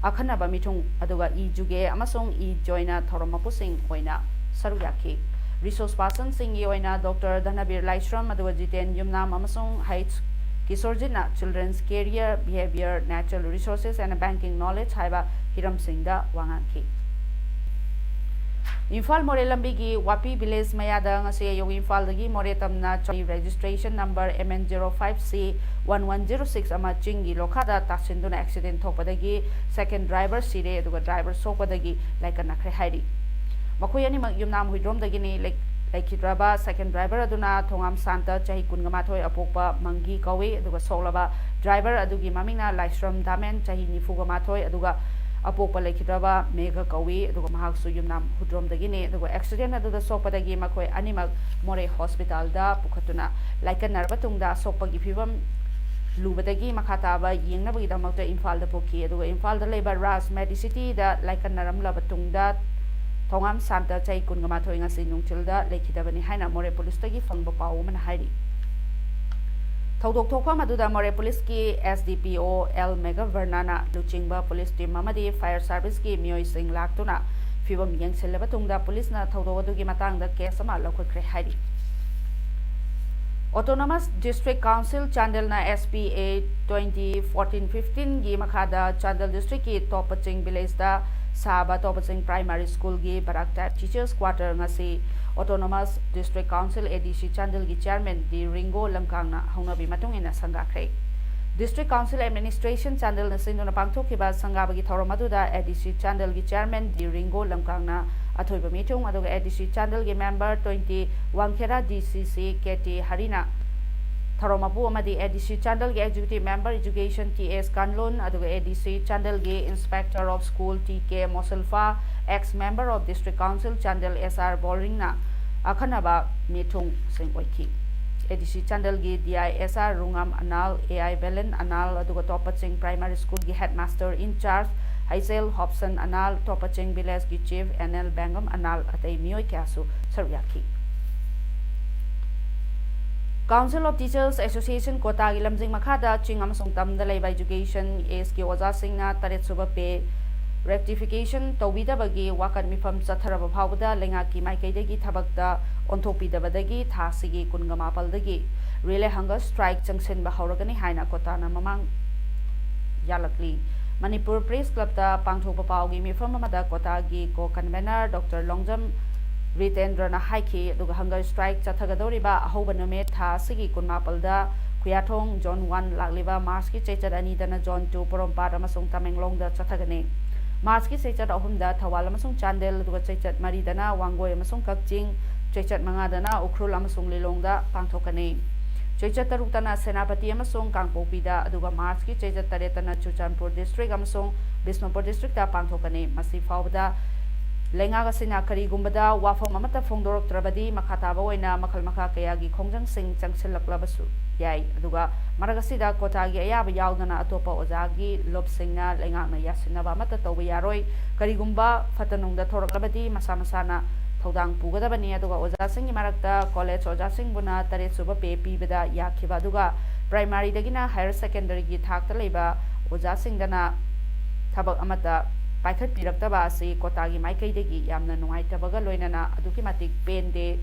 ꯑꯈꯟꯅꯕ ꯃꯤꯊꯨꯡ, ꯑꯗꯨꯒ ꯏ ꯖꯨꯒꯦ ꯑꯃꯁꯨꯡ ꯏ ꯖꯣꯏꯅ ꯊꯧꯔꯝ ꯃꯄꯨꯁꯤꯡ ꯑꯣꯏꯅ ꯁꯔꯨꯛ ꯌꯥꯈꯤ꯫ Resource personꯁꯤꯡꯒꯤ ꯑꯣꯏꯅ Doctor ꯙꯅꯕꯤꯔ ꯂꯥꯏꯁ꯭ꯔꯝ, ꯑꯗꯨꯒ ꯖꯤꯇꯦꯟ ꯌꯨꯝꯅꯥꯝ ꯑꯃꯁꯨꯡ H ꯀꯤꯁꯣꯔꯖꯤꯠꯅ Children's Career, Behavior, Natural Resources and Banking Knowledge ꯍꯥꯏꯕ ꯍꯤꯔꯝꯁꯤꯡꯗ ꯋꯥ ꯉꯥꯡꯈꯤ꯫ ꯏꯝꯐꯥꯜ ꯃꯣꯔꯦ ꯂꯝꯕꯤꯒꯤ ꯋꯥꯄꯤ village ꯃꯌꯥꯗ ꯉꯁꯤ ꯑꯌꯨꯛ ꯏꯝꯐꯥꯜꯗꯒꯤ ꯃꯣꯔꯦ ꯇꯝꯅ ꯆꯠꯄ registration number M N zero five C one one zero six ꯑꯃ ꯆꯤꯡꯒꯤ ꯂꯣꯈꯥꯗ ꯇꯥꯁꯤꯟꯗꯨꯅ accident ꯊꯣꯛꯄꯗꯒꯤ second driver ꯁꯤꯔꯦ, ꯑꯗꯨꯒ driver ꯁꯣꯛꯄꯗꯒꯤ ꯂꯥꯏꯀꯠꯅꯈ꯭ꯔꯦ ꯍꯥꯏꯔꯤ꯫ ꯃꯈꯣꯏ ꯑꯅꯤꯃꯛ ꯌꯨꯝꯅꯥꯝ ꯍꯨꯏꯗ꯭ꯔꯣꯝꯗꯒꯤꯅꯤ꯫ ꯂꯩ-, ꯂꯩꯈꯤꯗ꯭ꯔꯕ second driver ꯑꯗꯨꯅ ꯊꯣꯉꯥꯝ ꯁꯥꯟꯇ, ꯆꯍꯤ ꯀꯨꯟꯒ ꯃꯥꯊꯣꯏ, ꯑꯄꯣꯛꯄ ꯃꯪꯒꯤ ꯀꯧꯏ, ꯑꯗꯨꯒ ꯁꯣꯛꯂꯕ driver ꯑꯗꯨꯒꯤ ꯃꯃꯤꯡꯅ ꯂꯥꯏꯁ꯭ꯔꯝ ꯗꯥꯃꯦꯟ, ꯆꯍꯤ ꯅꯤꯐꯨꯒ ꯃꯥꯊꯣꯏ, ꯑꯗꯨꯒ ꯑꯄꯣꯛꯄ ꯂꯩꯈꯤꯗ꯭ꯔꯕ ꯃꯦꯘ ꯀꯧꯏ, ꯑꯗꯨꯒ ꯃꯍꯥꯛꯁꯨ ꯌꯨꯝꯅꯥꯝ ꯍꯨꯏꯗ꯭ꯔꯣꯝꯗꯒꯤꯅꯤ꯫ ꯑꯗꯨꯒ accident ꯑꯗꯨꯗ ꯁꯣꯛꯄꯗꯒꯤ ꯃꯈꯣꯏ ꯑꯅꯤꯃꯛ ꯃꯣꯔꯦ hospitalꯗ ꯄꯨꯈꯠꯇꯨꯅ ꯂꯥꯏꯀꯠꯅꯔꯕ ꯇꯨꯡꯗ ꯑꯁꯣꯛꯄꯒꯤ ꯐꯤꯕꯝ ꯂꯨꯕꯗꯒꯤ ꯃꯈꯥ ꯇꯥꯕ ꯌꯦꯡꯅꯕꯒꯤꯗꯃꯛꯇ ꯏꯝꯐꯥꯜꯗ ꯄꯨꯈꯤ꯫ ꯑꯗꯨꯒ ꯏꯝꯐꯥꯜꯗ ꯂꯩꯕ ꯔꯥꯖ Medicityꯗ ꯂꯥꯏꯀꯠꯅꯔꯝꯂꯕ ꯇꯨꯡꯗ ꯊꯧꯉꯥꯝ ꯁꯥꯟꯇ, ꯆꯍꯤ ꯀꯨꯟꯒ ꯃꯥꯊꯣꯏ, ꯉꯁꯤ ꯅꯨꯡꯊꯤꯜꯗ ꯂꯩꯈꯤꯗꯕꯅꯤ ꯍꯥꯏꯅ ꯃꯣꯔꯦ ꯄꯨꯂꯤꯁꯇꯒꯤ ꯐꯪꯕ ꯄꯥꯎ ꯑꯃꯅ ꯍꯥꯏꯔꯤ꯫ ꯊꯧꯗꯣꯛ ꯊꯣꯛꯐꯝ ꯑꯗꯨꯗ ꯃꯣꯔꯦ ꯄꯨꯂꯤꯁꯀꯤ S D P O L ꯃꯦꯘꯚꯔꯅꯥꯅ ꯂꯨꯆꯤꯡꯕ ꯄꯨꯂꯤꯁ ꯇꯤꯝ ꯑꯃꯗꯤ ꯐꯥꯌꯔ ꯁꯥꯔꯚꯤꯁꯀꯤ ꯃꯤꯑꯣꯏꯁꯤꯡ ꯂꯥꯛꯇꯨꯅ ꯐꯤꯕꯝ ꯌꯦꯡꯁꯤꯜꯂꯕ ꯇꯨꯡꯗ ꯄꯨꯂꯤꯁꯅ ꯊꯧꯗꯣꯛ ꯑꯗꯨꯒꯤ ꯃꯇꯥꯡꯗ ꯀꯦꯁ ꯑꯃ ꯂꯧꯈꯠꯈ꯭ꯔꯦ ꯍꯥꯏꯔꯤ꯫ Autonomous District Council ꯆꯥꯟꯗꯦꯜꯅ S P A twenty fourteen fifteen ꯒꯤ ꯃꯈꯥꯗ ꯆꯥꯟꯗꯦꯜ ꯗꯤꯁꯇ꯭ꯔꯤꯛꯀꯤ ꯇꯣꯞꯄꯆꯤꯡ ꯚꯤꯂꯦꯖꯇ ꯁꯥꯕ ꯇꯣꯞꯄꯆꯤꯡ ꯄ꯭ꯔꯥꯏꯃꯥꯔꯤ ꯁ꯭ꯀꯨꯜꯒꯤ ꯕꯔꯥꯛꯇ ꯇꯤꯆꯔꯁ ꯀ꯭ꯋꯥꯇꯔ ꯉꯁꯤ Autonomous District Council, A D C ꯆꯥꯟꯗꯦꯜꯒꯤ ꯆꯤꯌꯔꯃꯦꯟ ꯗꯤ ꯔꯤꯡꯒꯣ ꯂꯝꯀꯥꯡꯅ ꯍꯧꯅꯕꯤ ꯃꯇꯨꯡ ꯏꯟꯅ ꯁꯪꯒꯥꯈ꯭ꯔꯦ꯫ District Council Administration ꯆꯥꯟꯗꯦꯜꯅ ꯁꯤꯟꯗꯨꯅ ꯄꯥꯡꯊꯣꯛꯈꯤꯕ ꯁꯪꯒꯥꯕꯒꯤ ꯊꯧꯔꯝ ꯑꯗꯨꯗ A D C ꯆꯥꯟꯗꯦꯜꯒꯤ ꯆꯤꯌꯔꯃꯦꯟ ꯗꯤ ꯔꯤꯡꯒꯣ ꯂꯝꯀꯥꯡꯅ ꯑꯊꯣꯏꯕ ꯃꯤꯊꯨꯡ, ꯑꯗꯨꯒ A D C ꯆꯥꯟꯗꯦꯜꯒꯤ member twenty ꯋꯥꯡꯈꯦꯔꯥ D C C K T ꯍꯔꯤꯅ ꯊꯧꯔꯝ ꯃꯄꯨ ꯑꯃꯗꯤ A D C ꯆꯥꯟꯗꯦꯜꯒꯤ Executive Member Education T S ꯀꯥꯟꯂꯨꯟ, ꯑꯗꯨꯒ A D C ꯆꯥꯟꯗꯦꯜꯒꯤ Inspector of School T K ꯃꯣꯁꯜꯐꯥ, ex member of District Council Chandel S R ꯕꯣꯔꯤꯡꯅ ꯑꯈꯟꯅꯕ ꯃꯤꯊꯨꯡꯁꯤꯡ ꯑꯣꯏꯈꯤ꯫ A D C ꯆꯥꯟꯗꯦꯜꯒꯤ D I S R Rungam Anal, A I Belen Anal, ꯑꯗꯨꯒ Toppaching primary ꯁ꯭ꯀꯨꯜꯒꯤ headmaster in charge Hazel Hopson Anal, Toppaching ꯚꯤꯂꯦꯖꯀꯤ chief N L Bengam Anal, ꯑꯇꯩ ꯃꯤꯑꯣꯏ ꯀꯌꯥꯁꯨ ꯁꯔꯨꯛ ꯌꯥꯈꯤ꯫ Council of Teachers Association ꯀꯣꯇꯥꯒꯤ ꯂꯝꯖꯤꯡ ꯃꯈꯥꯗ ꯆꯤꯡ ꯑꯃꯁꯨꯡ ꯇꯝꯗ ꯂꯩꯕ education age ꯀꯤ ꯑꯣꯖꯥꯁꯤꯡꯅ ꯇꯔꯦꯠ ꯁꯨꯕ pay rectification ꯇꯧꯕꯤꯗꯕꯒꯤ ꯋꯥꯀꯠ ꯃꯤꯐꯝ ꯆꯠꯊꯔꯕ ꯐꯥꯎꯕꯗ ꯂꯩꯉꯥꯛꯀꯤ ꯃꯥꯏꯀꯩꯗꯒꯤ ꯊꯕꯛꯇ ꯑꯣꯟꯊꯣꯛꯄꯤꯗꯕꯗꯒꯤ ꯊꯥ ꯑꯁꯤꯒꯤ ꯀꯨꯟꯒ ꯃꯥꯄꯜꯗꯒꯤ relay hunger strike ꯆꯪꯁꯤꯟꯕ ꯍꯧꯔꯒꯅꯤ ꯍꯥꯏꯅ ꯀꯣꯇꯥꯅ ꯃꯃꯥꯡ ꯌꯥꯂꯛꯂꯤ꯫ ꯃꯅꯤꯄꯨꯔ ꯄ꯭ꯔꯦꯁ ꯀ꯭ꯂꯕꯇ ꯄꯥꯡꯊꯣꯛꯄ ꯄꯥꯎꯒꯤ ꯃꯤꯐꯝ ꯑꯃꯗ ꯀꯣꯇꯥꯒꯤ co convenor Doctor ꯂꯣꯡꯖꯝ ꯔꯤꯇꯦꯟꯗ꯭ꯔꯅ ꯍꯥꯏꯈꯤ꯫ ꯑꯗꯨꯒ hunger strike ꯆꯠꯊꯒꯗꯧꯔꯤꯕ ꯑꯍꯧꯕ ꯅꯨꯃꯤꯠ ꯊꯥ ꯑꯁꯤꯒꯤ ꯀꯨꯟꯃꯥꯄꯜꯗ ꯈꯨꯌꯥꯊꯣꯡ Zone one, ꯂꯥꯛꯂꯤꯕ ꯃꯥꯔꯆꯀꯤ ꯆꯩꯆꯠ ꯑꯅꯤꯗꯅ Zone two, ꯄꯣꯔꯣꯝꯄꯥꯠ ꯑꯃꯁꯨꯡ ꯇꯃꯦꯡꯂꯣꯡꯗ ꯆꯠꯊꯒꯅꯤ꯫ ꯃꯥꯔꯆꯀꯤ ꯆꯩꯆꯠ ꯑꯍꯨꯝꯗ ꯊꯧꯕꯥꯜ ꯑꯃꯁꯨꯡ ꯆꯥꯟꯗꯦꯜ, ꯑꯗꯨꯒ ꯆꯩꯆꯠ ꯃꯔꯤꯗꯅ ꯋꯥꯡꯒꯣꯏ ꯑꯃꯁꯨꯡ ꯀꯛꯆꯤꯡ, ꯆꯩꯆꯠ ꯃꯉꯥꯗꯅ ꯎꯈ꯭ꯔꯨꯜ ꯑꯃꯁꯨꯡ ꯂꯤꯂꯣꯡꯗ ꯄꯥꯡꯊꯣꯛꯀꯅꯤ꯫ ꯆꯩꯆꯠ ꯇꯔꯨꯛꯇꯅ ꯁꯦꯅꯥꯄꯇꯤ ꯑꯃꯁꯨꯡ ꯀꯥꯡꯄꯣꯛꯄꯤꯗ, ꯑꯗꯨꯒ ꯃꯥꯔꯆꯀꯤ ꯆꯩꯆꯠ ꯇꯔꯦꯠꯇꯅ ꯆꯨꯔꯆꯥꯟꯄꯨꯔ district ꯑꯃꯁꯨꯡ ꯕꯤꯁꯅꯨꯄꯨꯔ district ꯇ ꯄꯥꯡꯊꯣꯛꯀꯅꯤ꯫ ꯃꯁꯤ ꯐꯥꯎꯕꯗ ꯂꯩꯉꯥꯛ ꯑꯁꯤꯅ ꯀꯔꯤꯒꯨꯝꯕꯗ ꯋꯥꯐꯝ ꯑꯃꯠꯇ ꯐꯣꯡꯗꯣꯔꯛꯇ꯭ꯔꯕꯗꯤ ꯃꯈꯥ ꯇꯥꯕ ꯑꯣꯏꯅ ꯃꯈꯜ ꯃꯈꯥ ꯀꯌꯥꯒꯤ ꯈꯣꯡꯖꯪꯁꯤꯡ ꯆꯪꯁꯤꯜꯂꯛꯂꯕꯁꯨ ꯌꯥꯏ꯫ ꯑꯗꯨꯒ ꯃꯔꯛ ꯑꯁꯤꯗ ꯀꯣꯇꯥꯒꯤ ꯑꯌꯥꯕ ꯌꯥꯎꯗꯅ ꯑꯇꯣꯞꯄ ꯑꯣꯖꯥꯒꯤ ꯂꯨꯞꯁꯤꯡꯅ ꯂꯩꯉꯥꯛꯅ ꯌꯥꯁꯤꯟꯅꯕ ꯑꯃꯠꯇ ꯇꯧꯕ ꯌꯥꯔꯣꯏ꯫ ꯀꯔꯤꯒꯨꯝꯕ ꯐꯠꯇ ꯅꯨꯡꯗ ꯊꯣꯔꯛꯂꯕꯗꯤ ꯃꯁꯥ ꯃꯁꯥꯅ ꯊꯧꯗꯥꯡ ꯄꯨꯒꯗꯕꯅꯤ꯫ ꯑꯗꯨꯒ ꯑꯣꯖꯥꯁꯤꯡꯒꯤ ꯃꯔꯛꯇ ꯀꯣꯂꯦꯖ ꯑꯣꯖꯥꯁꯤꯡꯕꯨꯅ ꯇꯔꯦꯠ ꯁꯨꯕ ꯄꯦ ꯄꯤꯕꯗ ꯌꯥꯈꯤꯕ, ꯑꯗꯨꯒ ꯄ꯭ꯔꯥꯏꯃꯥꯔꯤꯗꯒꯤꯅ ꯍꯥꯌꯔ ꯁꯦꯀꯦꯟꯗꯔꯤꯒꯤ ꯊꯥꯛꯇ ꯂꯩꯕ ꯑꯣꯖꯥꯁꯤꯡꯗꯅ ꯊꯕꯛ ꯑꯃꯠꯇ ꯄꯥꯏꯈꯠꯄꯤꯔꯛꯇꯕ ꯑꯁꯤ ꯀꯣꯇꯥꯒꯤ ꯃꯥꯏꯀꯩꯗꯒꯤ ꯌꯥꯝꯅ ꯅꯨꯡꯉꯥꯏꯇꯕꯒ ꯂꯣꯏꯅꯅ ꯑꯗꯨꯛꯀꯤ ꯃꯇꯤꯛ ꯄꯦꯟꯗꯦ꯫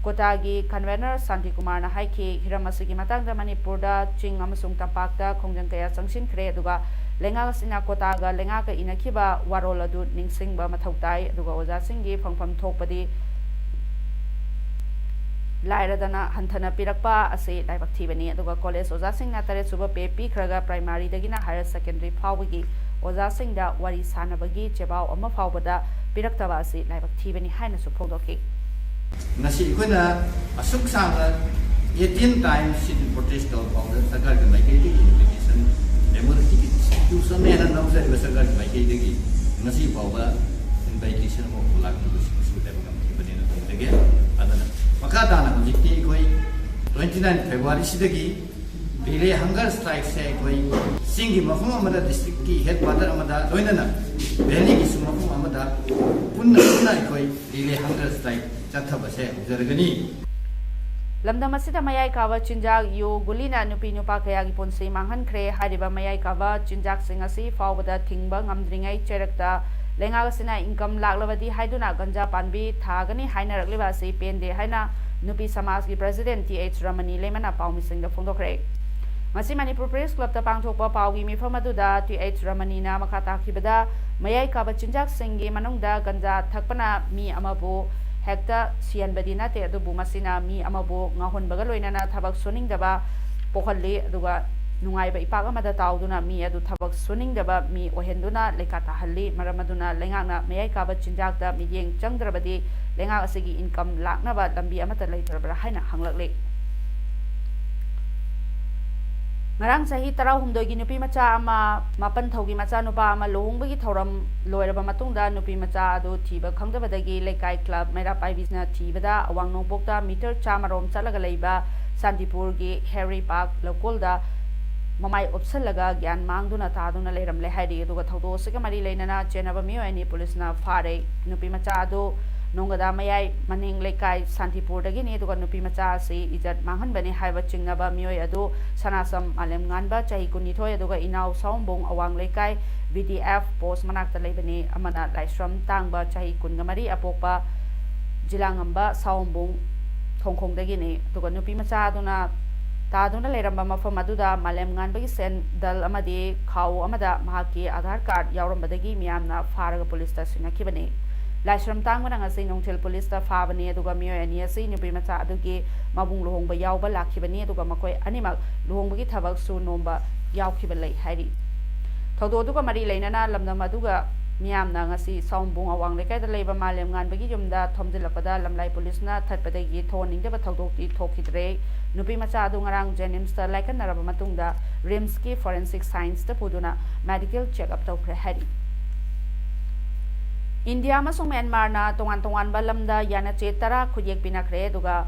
ꯀꯣꯇꯥꯒꯤ ꯀꯟꯚꯦꯅꯔ ꯁꯥꯟꯇꯤ ꯀꯨꯃꯥꯔꯅ ꯍꯥꯏꯈꯤ, ꯍꯤꯔꯝ ꯑꯁꯤꯒꯤ ꯃꯇꯥꯡꯗ ꯃꯅꯤꯄꯨꯔꯗ ꯆꯤꯡ ꯑꯃꯁꯨꯡ ꯇꯝꯄꯥꯛꯇ ꯈꯣꯡꯖꯪ ꯀꯌꯥ ꯆꯪꯁꯤꯟꯈ꯭ꯔꯦ, ꯑꯗꯨꯒ ꯂꯩꯉꯥꯛ ꯑꯁꯤꯅ ꯀꯣꯇꯥꯒ ꯂꯩꯉꯥꯛꯀ ꯏꯅꯈꯤꯕ ꯋꯥꯔꯣꯜ ꯑꯗꯨ ꯅꯤꯡꯁꯤꯡꯕ ꯃꯊꯧ ꯇꯥꯏ, ꯑꯗꯨꯒ ꯑꯣꯖꯥꯁꯤꯡꯒꯤ ꯐꯪꯐꯝ ꯊꯣꯛꯄꯗꯤ ꯂꯥꯏꯔꯗꯅ ꯍꯟꯊꯅ ꯄꯤꯔꯛꯄ ꯑꯁꯤ ꯂꯥꯏꯕꯛ ꯊꯤꯕꯅꯤ꯫ ꯑꯗꯨꯒ ꯀꯣꯂꯦꯖ ꯑꯣꯖꯥꯁꯤꯡꯅ ꯇꯔꯦꯠ ꯁꯨꯕ ꯄꯦ ꯄꯤꯈ꯭ꯔꯒ ꯄ꯭ꯔꯥꯏꯃꯥꯔꯤꯗꯒꯤꯅ ꯍꯥꯌꯔ ꯁꯦꯀꯦꯟꯗꯔꯤ ꯐꯥꯎꯕꯒꯤ ꯑꯣꯖꯥꯁꯤꯡꯗ ꯋꯥꯔꯤ ꯁꯥꯅꯕꯒꯤ ꯆꯦꯕꯥꯎ ꯑꯃ ꯐꯥꯎꯕꯗ ꯄꯤꯔꯛꯇꯕ ꯑꯁꯤ ꯂꯥꯏꯕꯛ ꯊꯤꯕꯅꯤ ꯍꯥꯏꯅꯁꯨ ꯐꯣꯡꯗꯣꯛꯈꯤ꯫ ꯉꯁꯤ ꯑꯩꯈꯣꯏꯅ ꯑꯁꯨꯛ ꯁꯥꯡꯅ eighteen times ꯁꯤꯗꯤ protest ꯇꯧꯔ ꯐꯥꯎꯗ ꯁꯔꯀꯥꯔꯒꯤ ꯃꯥꯏꯀꯩꯗꯒꯤ invitation memorandum ꯇꯨ ꯆꯠꯅꯦꯅ ꯂꯧꯖꯔꯤꯕ ꯁꯔꯀꯥꯔꯒꯤ ꯃꯥꯏꯀꯩꯗꯒꯤ ꯉꯁꯤ ꯐꯥꯎꯕ invitation ꯑꯃꯐꯥꯎ ꯂꯥꯛꯇꯕꯁꯤꯡꯁꯨ ꯂꯩꯕ ꯉꯝꯈꯤꯕꯅꯦꯅ ꯈꯟꯖꯒꯦ꯫ ꯑꯗꯨꯅ ꯃꯈꯥ ꯇꯥꯅ ꯍꯧꯖꯤꯛꯇꯤ ꯑꯩꯈꯣꯏ twenty nine February ꯁꯤꯗꯒꯤ relay hunger strike ꯁꯦ ꯑꯩꯈꯣꯏ ꯆꯤꯡꯒꯤ ꯃꯐꯝ ꯑꯃꯗ, district ꯀꯤ headquarter ꯑꯃꯗ, ꯂꯣꯏꯅꯅ valley ꯒꯤꯁꯨ ꯃꯐꯝ ꯑꯃꯗ ꯄꯨꯟꯅ ꯄꯨꯟꯅ ꯑꯩꯈꯣꯏ relay hunger strike ꯆꯠꯊꯕꯁꯦ ꯍꯧꯖꯔꯒꯅꯤ꯫ ꯂꯝꯗꯝ ꯑꯁꯤꯗ ꯃꯌꯥꯏ ꯀꯥꯕ ꯆꯤꯟꯖꯥꯛ, ꯌꯨ, ꯒꯨꯂꯤꯅ ꯅꯨꯄꯤ ꯅꯨꯄꯥ ꯀꯌꯥꯒꯤ ꯄꯨꯟꯁꯤ ꯃꯥꯡꯍꯟꯈ꯭ꯔꯦ꯫ ꯍꯥꯏꯔꯤꯕ ꯃꯌꯥꯏ ꯀꯥꯕ ꯆꯤꯟꯖꯥꯛꯁꯤꯡ ꯑꯁꯤ ꯐꯥꯎꯕꯗ ꯊꯤꯡꯕ ꯉꯝꯗ꯭ꯔꯤꯉꯩ ꯆꯩꯔꯛꯇ ꯂꯩꯉꯥꯛ ꯑꯁꯤꯅ income ꯂꯥꯛꯂꯕꯗꯤ ꯍꯥꯏꯗꯨꯅ ꯒꯟꯖꯥ ꯄꯥꯟꯕꯤ ꯊꯥꯒꯅꯤ ꯍꯥꯏꯅꯔꯛꯂꯤꯕ ꯑꯁꯤ ꯄꯦꯟꯗꯦ ꯍꯥꯏꯅ ꯅꯨꯄꯤ ꯁꯃꯥꯖꯀꯤ president ꯇꯤ ꯑꯩꯆ ꯔꯃꯅꯤ ꯂꯩꯃꯅ ꯄꯥꯎꯃꯤꯁꯤꯡꯗ ꯐꯣꯡꯗꯣꯛꯈ꯭ꯔꯦ꯫ ꯉꯁꯤ ꯃꯅꯤꯄꯨꯔ Press Club ꯇ ꯄꯥꯡꯊꯣꯛꯄ ꯄꯥꯎꯒꯤ ꯃꯤꯐꯝ ꯑꯗꯨꯗ ꯇꯤ ꯑꯩꯆ ꯔꯃꯅꯤꯅ ꯃꯈꯥ ꯇꯥꯈꯤꯕꯗ, ꯃꯌꯥꯏ ꯀꯥꯕ ꯆꯤꯟꯖꯥꯛꯁꯤꯡꯒꯤ ꯃꯅꯨꯡꯗ ꯒꯟꯖꯥ ꯊꯛꯄꯅ ꯃꯤ ꯑꯃꯕꯨ ꯍꯦꯛꯇ ꯁꯤꯍꯟꯕꯗꯤ ꯅꯠꯇꯦ, ꯑꯗꯨꯕꯨ ꯃꯁꯤꯅ ꯃꯤ ꯑꯃꯕꯨ ꯉꯥꯎꯍꯟꯕꯒ ꯂꯣꯏꯅꯅ ꯊꯕꯛ ꯁꯨꯅꯤꯡꯗꯕ ꯄꯣꯛꯍꯜꯂꯤ, ꯑꯗꯨꯒ ꯅꯨꯡꯉꯥꯏꯕ ꯏꯄꯥꯛ ꯑꯃꯗ ꯇꯥꯎꯗꯨꯅ ꯃꯤ ꯑꯗꯨ ꯊꯕꯛ ꯁꯨꯅꯤꯡꯗꯕ ꯃꯤ ꯑꯣꯏꯍꯟꯗꯨꯅ ꯂꯩꯀꯥ ꯇꯥꯍꯜꯂꯤ꯫ ꯃꯔꯝ ꯑꯗꯨꯅ ꯂꯩꯉꯥꯛꯅ ꯃꯌꯥꯏ ꯀꯥꯕ ꯆꯤꯟꯖꯥꯛꯇ ꯃꯤꯠꯌꯦꯡ ꯆꯪꯗ꯭ꯔꯕꯗꯤ ꯂꯩꯉꯥꯛ ꯑꯁꯤꯒꯤ income ꯂꯥꯛꯅꯕ ꯂꯝꯕꯤ ꯑꯃꯠꯇ ꯂꯩꯇ꯭ꯔꯕ꯭ꯔꯥ ꯍꯥꯏꯅ ꯍꯪꯂꯛꯂꯤ꯫ ꯉꯔꯥꯡ ꯆꯍꯤ ꯇꯔꯥꯍꯨꯝꯗꯣꯏꯒꯤ ꯅꯨꯄꯤ ꯃꯆꯥ ꯑꯃ, ꯃꯥꯄꯟ ꯊꯧꯒꯤ ꯃꯆꯥꯅꯨꯄꯥ ꯑꯃ ꯂꯨꯍꯣꯡꯕꯒꯤ ꯊꯧꯔꯝ ꯂꯣꯏꯔꯕ ꯃꯇꯨꯡꯗ ꯅꯨꯄꯤ ꯃꯆꯥ ꯑꯗꯨ ꯊꯤꯕ ꯈꯪꯗꯕꯗꯒꯤ ꯂꯩꯀꯥꯏ ꯀ꯭ꯂꯕ ꯃꯩꯔꯥ ꯄꯥꯏꯕꯤꯁꯤꯅ ꯊꯤꯕꯗ ꯑꯋꯥꯡ ꯅꯣꯡꯄꯣꯛꯇ ꯃꯤꯇꯔ ꯆꯥꯝꯃꯔꯣꯝ ꯆꯠꯂꯒ ꯂꯩꯕ ꯁꯥꯟꯇꯤꯄꯨꯔꯒꯤ ꯍꯦꯔꯤ ꯄꯥꯔꯛ ꯂꯧꯀꯣꯜꯗ ꯃꯃꯥꯏ ꯎꯞꯁꯜꯂꯒ ꯒ꯭ꯌꯥꯟ ꯃꯥꯡꯗꯨꯅ ꯇꯥꯗꯨꯅ ꯂꯩꯔꯝꯂꯦ ꯍꯥꯏꯔꯤ꯫ ꯑꯗꯨꯒ ꯊꯧꯗꯣꯛ ꯑꯁꯤꯒ ꯃꯔꯤ ꯂꯩꯅꯅ ꯆꯦꯟꯅꯕ ꯃꯤꯑꯣꯏ ꯑꯅꯤ ꯄꯨꯂꯤꯁꯅ ꯐꯥꯔꯦ꯫ ꯅꯨꯄꯤ ꯃꯆꯥ ꯑꯗꯨ ꯅꯣꯡꯒꯗꯥ ꯃꯌꯥꯏ ꯃꯅꯤꯡ ꯂꯩꯀꯥꯏ ꯁꯥꯟꯇꯤꯄꯨꯔꯗꯒꯤꯅꯤ꯫ ꯑꯗꯨꯒ ꯅꯨꯄꯤ ꯃꯆꯥ ꯑꯁꯤ ꯏꯖꯠ ꯃꯥꯡꯍꯟꯕꯅꯤ ꯍꯥꯏꯕ ꯆꯤꯡꯅꯕ ꯃꯤꯑꯣꯏ ꯑꯗꯨ ꯁꯅꯥꯁꯝ ꯃꯥꯂꯦꯝꯉꯥꯟꯕ, ꯆꯍꯤ ꯀꯨꯟꯅꯤꯊꯣꯏ, ꯑꯗꯨꯒ ꯏꯅꯥꯎ ꯁꯥꯎꯝꯕꯨꯡ, ꯑꯋꯥꯡ ꯂꯩꯀꯥꯏ ꯕꯤ ꯗꯤ ꯑꯦꯐ ꯄꯣꯁ ꯃꯅꯥꯛꯇ ꯂꯩꯕꯅꯤ꯫ ꯑꯃꯅ ꯂꯥꯏꯁ꯭ꯔꯝ ꯇꯥꯡꯕ, ꯆꯍꯤ ꯀꯨꯟꯒ ꯃꯔꯤ, ꯑꯄꯣꯛꯄ ꯖꯤꯂꯥꯉꯝꯕ ꯁꯥꯎꯝꯕꯨꯡ ꯊꯣꯡꯈꯣꯡꯗꯒꯤꯅꯤ꯫ ꯑꯗꯨꯒ ꯅꯨꯄꯤ ꯃꯆꯥ ꯑꯗꯨꯅ ꯇꯥꯗꯨꯅ ꯂꯩꯔꯝꯕ ꯃꯐꯝ ꯑꯗꯨꯗ ꯃꯥꯂꯦꯝꯉꯥꯟꯕꯒꯤ ꯁꯦꯟꯗꯜ ꯑꯃꯗꯤ ꯈꯥꯎ ꯑꯃꯗ ꯃꯍꯥꯛꯀꯤ ꯑꯥꯙꯥꯔ ꯀꯥꯔꯗ ꯌꯥꯎꯔꯝꯕꯗꯒꯤ ꯃꯤꯌꯥꯝꯅ ꯐꯥꯔꯒ ꯄꯨꯂꯤꯁꯇ ꯁꯤꯟꯅꯈꯤꯕꯅꯤ꯫ ꯂꯥꯏꯁ꯭ꯔꯝ ꯇꯥꯡꯕꯅ ꯉꯁꯤ ꯅꯨꯡꯊꯤꯜ ꯄꯨꯂꯤꯁꯇ ꯐꯥꯕꯅꯤ꯫ ꯑꯗꯨꯒ ꯃꯤꯑꯣꯏ ꯑꯅꯤ ꯑꯁꯤ ꯅꯨꯄꯤ ꯃꯆꯥ ꯑꯗꯨꯒꯤ ꯃꯕꯨꯡ ꯂꯨꯍꯣꯡꯕ ꯌꯥꯎꯕ ꯂꯥꯛꯈꯤꯕꯅꯤ꯫ ꯑꯗꯨꯒ ꯃꯈꯣꯏ ꯑꯅꯤꯃꯛ ꯂꯨꯍꯣꯡꯕꯒꯤ ꯊꯕꯛ ꯁꯨ ꯅꯣꯝꯕ ꯌꯥꯎꯈꯤꯕ ꯂꯩ ꯍꯥꯏꯔꯤ꯫ ꯊꯧꯗꯣꯛ ꯑꯗꯨꯒ ꯃꯔꯤ ꯂꯩꯅꯅ ꯂꯝꯗꯝ ꯑꯗꯨꯒ ꯃꯤꯌꯥꯝꯅ ꯉꯁꯤ ꯁꯥꯎꯝꯕꯨꯡ ꯑꯋꯥꯡ ꯂꯩꯀꯥꯏꯗ ꯂꯩꯕ ꯃꯥꯂꯦꯝꯉꯥꯟꯕꯒꯤ ꯌꯨꯝꯗ ꯊꯣꯝꯖꯤꯜꯂꯛꯄꯗ ꯂꯝꯂꯥꯏ ꯄꯨꯂꯤꯁꯅ ꯊꯠꯄꯗꯒꯤ ꯊꯣꯛꯍꯟꯅꯤꯡꯗꯕ ꯊꯧꯗꯣꯛꯇꯤ ꯊꯣꯛꯈꯤꯗ꯭ꯔꯦ꯫ ꯅꯨꯄꯤ ꯃꯆꯥ ꯑꯗꯨ ꯉꯔꯥꯡ ꯖꯦꯅꯤꯝꯁꯇ ꯂꯥꯏꯀꯠꯅꯔꯕ ꯃꯇꯨꯡꯗ ꯔꯤꯝꯁꯀꯤ ꯐꯣꯔꯦꯟꯁꯤꯛ ꯁꯥꯏꯟꯁꯇ ꯄꯨꯗꯨꯅ ꯃꯦꯗꯤꯀꯦꯜ ꯆꯦꯛꯑꯞ ꯇꯧꯈ꯭ꯔꯦ ꯍꯥꯏꯔꯤ꯫ ꯏꯟꯗꯤꯌꯥ ꯑꯃꯁꯨꯡ ꯃ꯭ꯌꯥꯟꯃꯥꯔꯅ ꯇꯣꯉꯥꯟ ꯇꯣꯉꯥꯟꯕ ꯂꯝꯗ ꯌꯥꯅꯆꯦ ꯇꯔꯥ ꯈꯨꯠꯌꯦꯛ ꯄꯤꯅꯈ꯭ꯔꯦ꯫ ꯑꯗꯨꯒ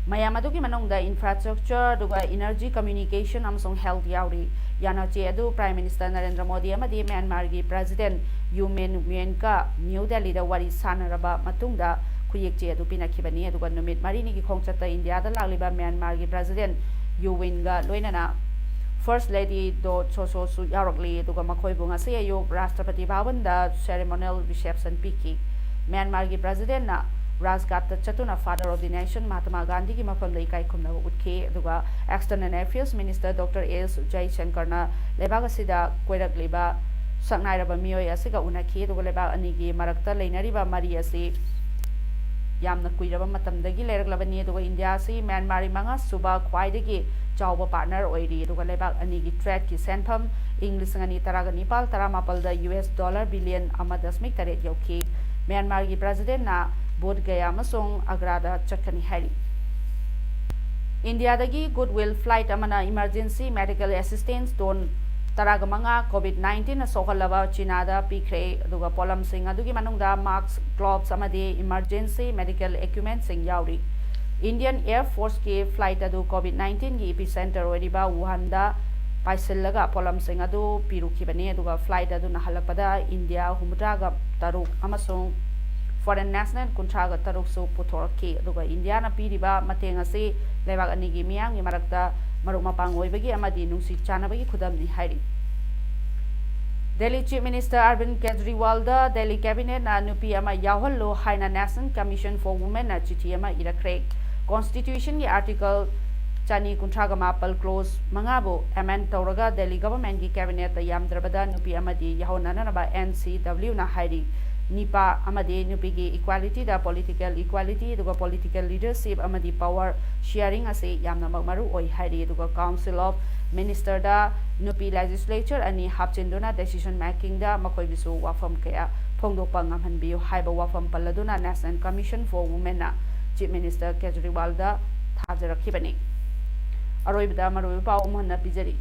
ꯃꯌꯥꯝ ꯑꯗꯨꯒꯤ ꯃꯅꯨꯡꯗ ꯏꯟꯐ꯭ꯔꯥꯁ꯭ꯇ꯭ꯔꯛꯆꯔ, ꯑꯗꯨꯒ ꯏꯅꯔꯖꯤ, ꯀꯝꯃ꯭ꯌꯨꯅꯤꯀꯦꯁꯟ ꯑꯃꯁꯨꯡ ꯍꯦꯜꯊ ꯌꯥꯎꯔꯤ꯫ ꯌꯥꯅꯆꯦ ꯑꯗꯨ ꯄ꯭ꯔꯥꯏꯝ ꯃꯤꯅꯤꯁꯇꯔ ꯅꯔꯦꯟꯗ꯭ꯔ ꯃꯣꯗꯤ ꯑꯃꯗꯤ ꯃ꯭ꯌꯥꯟꯃꯥꯔꯒꯤ ꯄ꯭ꯔꯦꯁꯤꯗꯦꯟꯠ ꯌꯨ ꯃꯤꯟ ꯃ꯭ꯌꯨꯟꯀ ꯅ꯭ꯌꯨ ꯗꯦꯜꯂꯤꯗ ꯋꯥꯔꯤ ꯁꯥꯟꯅꯔꯕ ꯃꯇꯨꯡꯗ ꯈꯨꯠꯌꯦꯛ ꯆꯦ ꯑꯗꯨ ꯄꯤꯅꯈꯤꯕꯅꯤ꯫ ꯑꯗꯨꯒ ꯅꯨꯃꯤꯠ ꯃꯔꯤꯅꯤꯒꯤ ꯈꯣꯡꯆꯠꯇ ꯏꯟꯗꯤꯌꯥꯗ ꯂꯥꯛꯂꯤꯕ ꯃ꯭ꯌꯥꯟꯃꯥꯔꯒꯤ ꯄ꯭ꯔꯦꯁꯤꯗꯦꯟꯠ ꯌꯨ ꯋꯤꯟꯒ ꯂꯣꯏꯅꯅ ꯐꯥꯔꯁꯠ ꯂꯦꯗꯤ ꯗꯣ ꯁꯣꯁꯣꯁꯨ ꯌꯥꯎꯔꯛꯂꯤ꯫ ꯑꯗꯨꯒ ꯃꯈꯣꯏꯕꯨ ꯉꯁꯤ ꯑꯌꯨꯛ ꯔꯥꯁꯇ꯭ꯔꯄꯇꯤ ꯚꯥꯕꯟꯗ ꯁꯦꯔꯦꯃꯣꯅꯤꯌꯦꯜ ꯔꯤꯁꯦꯞꯁꯟ ꯄꯤꯈꯤ꯫ ꯃ꯭ꯌꯥꯟꯃꯥꯔꯒꯤ ꯄ꯭ꯔꯦꯁꯤꯗꯦꯟꯠꯅ ꯔꯥꯖꯘꯥꯠꯇ ꯆꯠꯇꯨꯅ ꯐꯥꯗꯔ ꯑꯣꯐ ꯗꯤ ꯅꯦꯁꯟ ꯃꯍꯥꯇꯃꯥ ꯒꯥꯟꯙꯤꯒꯤ ꯃꯐꯝꯗ ꯏꯀꯥꯏ ꯈꯨꯝꯅꯕ ꯎꯠꯈꯤ꯫ ꯑꯗꯨꯒ ꯑꯦꯛꯁꯇꯔꯅꯦꯜ ꯑꯦꯐꯤꯌꯔꯁ ꯃꯤꯅꯤꯁꯇꯔ ꯗꯣꯛꯇꯔ ꯑꯦꯁ ꯖꯌꯁꯪꯀꯔꯅ ꯂꯩꯕꯥꯛ ꯑꯁꯤꯗ ꯀꯣꯏꯔꯛꯂꯤꯕ ꯁꯛꯅꯥꯏꯔꯕ ꯃꯤꯑꯣꯏ ꯑꯁꯤꯒ ꯎꯅꯈꯤ꯫ ꯑꯗꯨꯒ ꯂꯩꯕꯥꯛ ꯑꯅꯤꯒꯤ ꯃꯔꯛꯇ ꯂꯩꯅꯔꯤꯕ ꯃꯔꯤ ꯑꯁꯤ ꯌꯥꯝꯅ ꯀꯨꯏꯔꯕ ꯃꯇꯝꯗꯒꯤ ꯂꯩꯔꯛꯂꯕꯅꯤ꯫ ꯑꯗꯨꯒ ꯏꯟꯗꯤꯌꯥ ꯑꯁꯤ ꯃ꯭ꯌꯥꯟꯃꯥꯔꯒꯤ ꯃꯉꯥ ꯁꯨꯕ ꯈ꯭ꯋꯥꯏꯗꯒꯤ ꯆꯥꯎꯕ ꯄꯥꯔꯠꯅꯔ ꯑꯣꯏꯔꯤ꯫ ꯑꯗꯨꯒ ꯂꯩꯕꯥꯛ ꯑꯅꯤꯒꯤ ꯇ꯭ꯔꯦꯗꯀꯤ ꯁꯦꯟꯐꯝ ꯏꯪ ꯂꯤꯁꯤꯡ ꯑꯅꯤ ꯇꯔꯥꯒ ꯅꯤꯄꯥꯜ ꯇꯔꯥꯃꯥꯄꯜꯗ ꯌꯨ ꯑꯦꯁ ꯗꯣꯂꯔ ꯕꯤꯂꯤꯌꯟ ꯑꯃ ꯗꯁꯃꯤꯛ ꯇꯔꯦꯠ ꯌꯧꯈꯤ꯫ ꯃ꯭ꯌꯥꯟꯃꯥꯔꯒꯤ ꯄ꯭ꯔꯦꯁꯤꯗꯦꯟꯠꯅ ꯕꯣꯙ ꯒꯌꯥ ꯑꯃꯁꯨꯡ ꯑꯒ꯭ꯔꯥꯗ ꯆꯠꯀꯅꯤ ꯍꯥꯏꯔꯤ꯫ ꯏꯟꯗꯤꯌꯥꯗꯒꯤ Goodwill flight ꯑꯃꯅ emergency medical assistance ton ꯇꯔꯥꯒ ꯃꯉꯥ COVID nineteen ꯅ ꯁꯣꯛꯍꯜꯂꯕ ꯆꯤꯅꯥꯗ ꯄꯤꯈ꯭ꯔꯦ꯫ ꯑꯗꯨꯒ ꯄꯣꯠꯂꯝꯁꯤꯡ ꯑꯗꯨꯒꯤ ꯃꯅꯨꯡꯗ mask, gloves ꯑꯃꯗꯤ emergency medical equipment ꯁꯤꯡ ꯌꯥꯎꯔꯤ꯫ Indian Air Force ꯀꯤ flight ꯑꯗꯨ COVID nineteen ꯒꯤ epicenter ꯑꯣꯏꯔꯤꯕ ꯋꯨꯍꯥꯟꯗ ꯄꯥꯏꯁꯤꯜꯂꯒ ꯄꯣꯠꯂꯝꯁꯤꯡ ꯑꯗꯨ ꯄꯤꯔꯨꯈꯤꯕꯅꯤ꯫ ꯑꯗꯨꯒ flight ꯑꯗꯨꯅ ꯍꯜꯂꯛꯄꯗ ꯏꯟꯗꯤꯌꯥ ꯍꯨꯝꯐꯨꯇꯔꯥꯒ ꯇꯔꯨꯛ ꯑꯃꯁꯨꯡ foreign national ꯀꯨꯟꯊ꯭ꯔꯥꯒ ꯇꯔꯨꯛꯁꯨ ꯄꯨꯊꯣꯔꯛꯈꯤ꯫ ꯑꯗꯨꯒ ꯏꯟꯗꯤꯌꯥꯅ ꯄꯤꯔꯤꯕ ꯃꯇꯦꯡ ꯑꯁꯤ ꯂꯩꯕꯥꯛ ꯑꯅꯤꯒꯤ ꯃꯤꯌꯥꯝꯒꯤ ꯃꯔꯛꯇ ꯃꯔꯨꯞ ꯃꯄꯥꯡ ꯑꯣꯏꯕꯒꯤ ꯑꯃꯗꯤ ꯅꯨꯡꯁꯤ ꯆꯥꯟꯅꯕꯒꯤ ꯈꯨꯗꯝꯅꯤ ꯍꯥꯏꯔꯤ꯫ Delhi Chief Minister Arvind ꯀꯦꯖ꯭ꯔꯤꯋꯥꯜꯗ Delhi cabinet ꯅ ꯅꯨꯄꯤ ꯑꯃ ꯌꯥꯎꯍꯜꯂꯨ ꯍꯥꯏꯅ National Commission for Women ꯅ ꯆꯤꯊꯤ ꯑꯃ ꯏꯔꯛꯈ꯭ꯔꯦ꯫ Constitution ꯒꯤ article ꯆꯅꯤ ꯀꯨꯟꯊ꯭ꯔꯥꯒ ꯃꯥꯄꯜ clause ꯃꯉꯥꯕꯨ amend ꯇꯧꯔꯒ ꯗꯦꯜꯂꯤ government ꯀꯤ cabinet ꯇ ꯌꯥꯝꯗ꯭ꯔꯕꯗ ꯅꯨꯄꯤ ꯑꯃꯗꯤ ꯌꯥꯎꯍꯟꯅꯅꯕ N C W ꯅ ꯍꯥꯏꯔꯤ꯫ ꯅꯤꯄꯥ ꯑꯃꯗꯤ ꯅꯨꯄꯤꯒꯤ equality ꯗ political equality ꯑꯗꯨꯒ political leadership ꯑꯃꯗꯤ power sharing ꯑꯁꯤ ꯌꯥꯝꯅꯃꯛ ꯃꯔꯨ ꯑꯣꯏ ꯍꯥꯏꯔꯤ꯫ ꯑꯗꯨꯒ Council of Minister ꯗ ꯅꯨꯄꯤ legislature ꯑꯅꯤ ꯍꯥꯞꯆꯤꯟꯗꯨꯅ decision making ꯗ ꯃꯈꯣꯏꯕꯨꯁꯨ ꯋꯥꯐꯝ ꯀꯌꯥ ꯐꯣꯡꯗꯣꯛꯄ ꯉꯝꯍꯟꯕꯤꯌꯨ ꯍꯥꯏꯕ ꯋꯥꯐꯝ ꯄꯜꯂꯗꯨꯅ National Commission for Women ꯅ Chief Minister ꯀꯦꯖ꯭ꯔꯤꯋꯥꯜꯗ ꯊꯥꯖꯔꯛꯈꯤꯕꯅꯤ꯫ ꯑꯔꯣꯏꯕꯗ ꯃꯔꯨꯑꯣꯏꯕ ꯄꯥꯎ ꯑꯃꯨꯛ ꯍꯟꯅ ꯄꯤꯖꯔꯤ꯫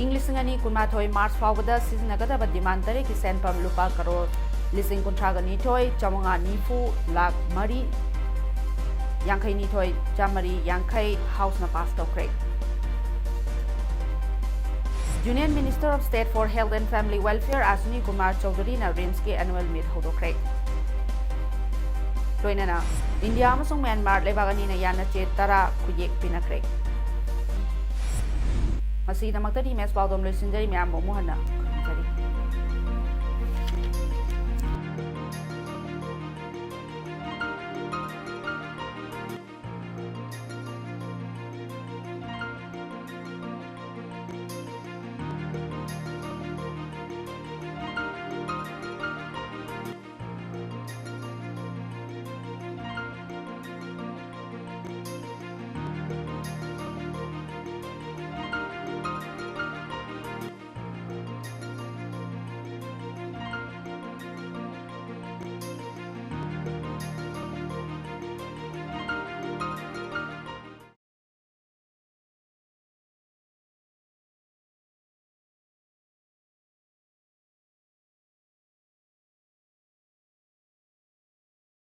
ꯏꯪ ꯂꯤꯁꯤꯡ ꯑꯅꯤ ꯀꯨꯟꯃꯥꯊꯣꯏ March ꯐꯥꯎꯕꯗ ꯁꯤꯖꯤꯟꯅꯒꯗꯕ demand ꯇꯔꯦꯠꯀꯤ ꯁꯦꯟꯐꯝ ꯂꯨꯄꯥ ꯀꯔꯣꯔ ꯂꯤꯁꯤꯡ ꯀꯨꯟꯊ꯭ꯔꯥꯒ ꯅꯤꯊꯣꯏ ꯆꯥꯃꯉꯥ ꯅꯤꯐꯨ ꯂꯥꯈ ꯃꯔꯤ ꯌꯥꯡꯈꯩꯅꯤꯊꯣꯏ ꯆꯥꯃꯔꯤ ꯌꯥꯡꯈꯩ House ꯅ pass ꯇꯧꯈ꯭ꯔꯦ꯫ Union Minister of State for Health and Family Welfare Ashwini Kumar ꯆꯧꯙꯨꯔꯤꯅ RIMS ꯀꯤ annual meet ꯍꯧꯗꯣꯛꯈ꯭ꯔꯦ꯫ ꯂꯣꯏꯅꯅ ꯏꯟꯗꯤꯌꯥ ꯑꯃꯁꯨꯡ ꯃ꯭ꯌꯥꯟꯃꯥꯔ ꯂꯩꯕꯥꯛ ꯑꯅꯤꯅ ꯌꯥꯅꯆꯦ ꯇꯔꯥ ꯈꯨꯌꯦꯛ ꯄꯤꯅꯈ꯭ꯔꯦ꯫ ꯉꯁꯤꯒꯤꯗꯃꯛꯇꯗꯤ ꯃꯦꯁ ꯄꯥꯎꯗꯝ ꯂꯣꯏꯁꯤꯟꯖꯔꯤ꯫ ꯃꯌꯥꯝꯕꯨ ꯑꯃꯨꯛ ꯍꯟꯅ ꯈꯨꯔꯨꯝꯖꯔꯤ꯫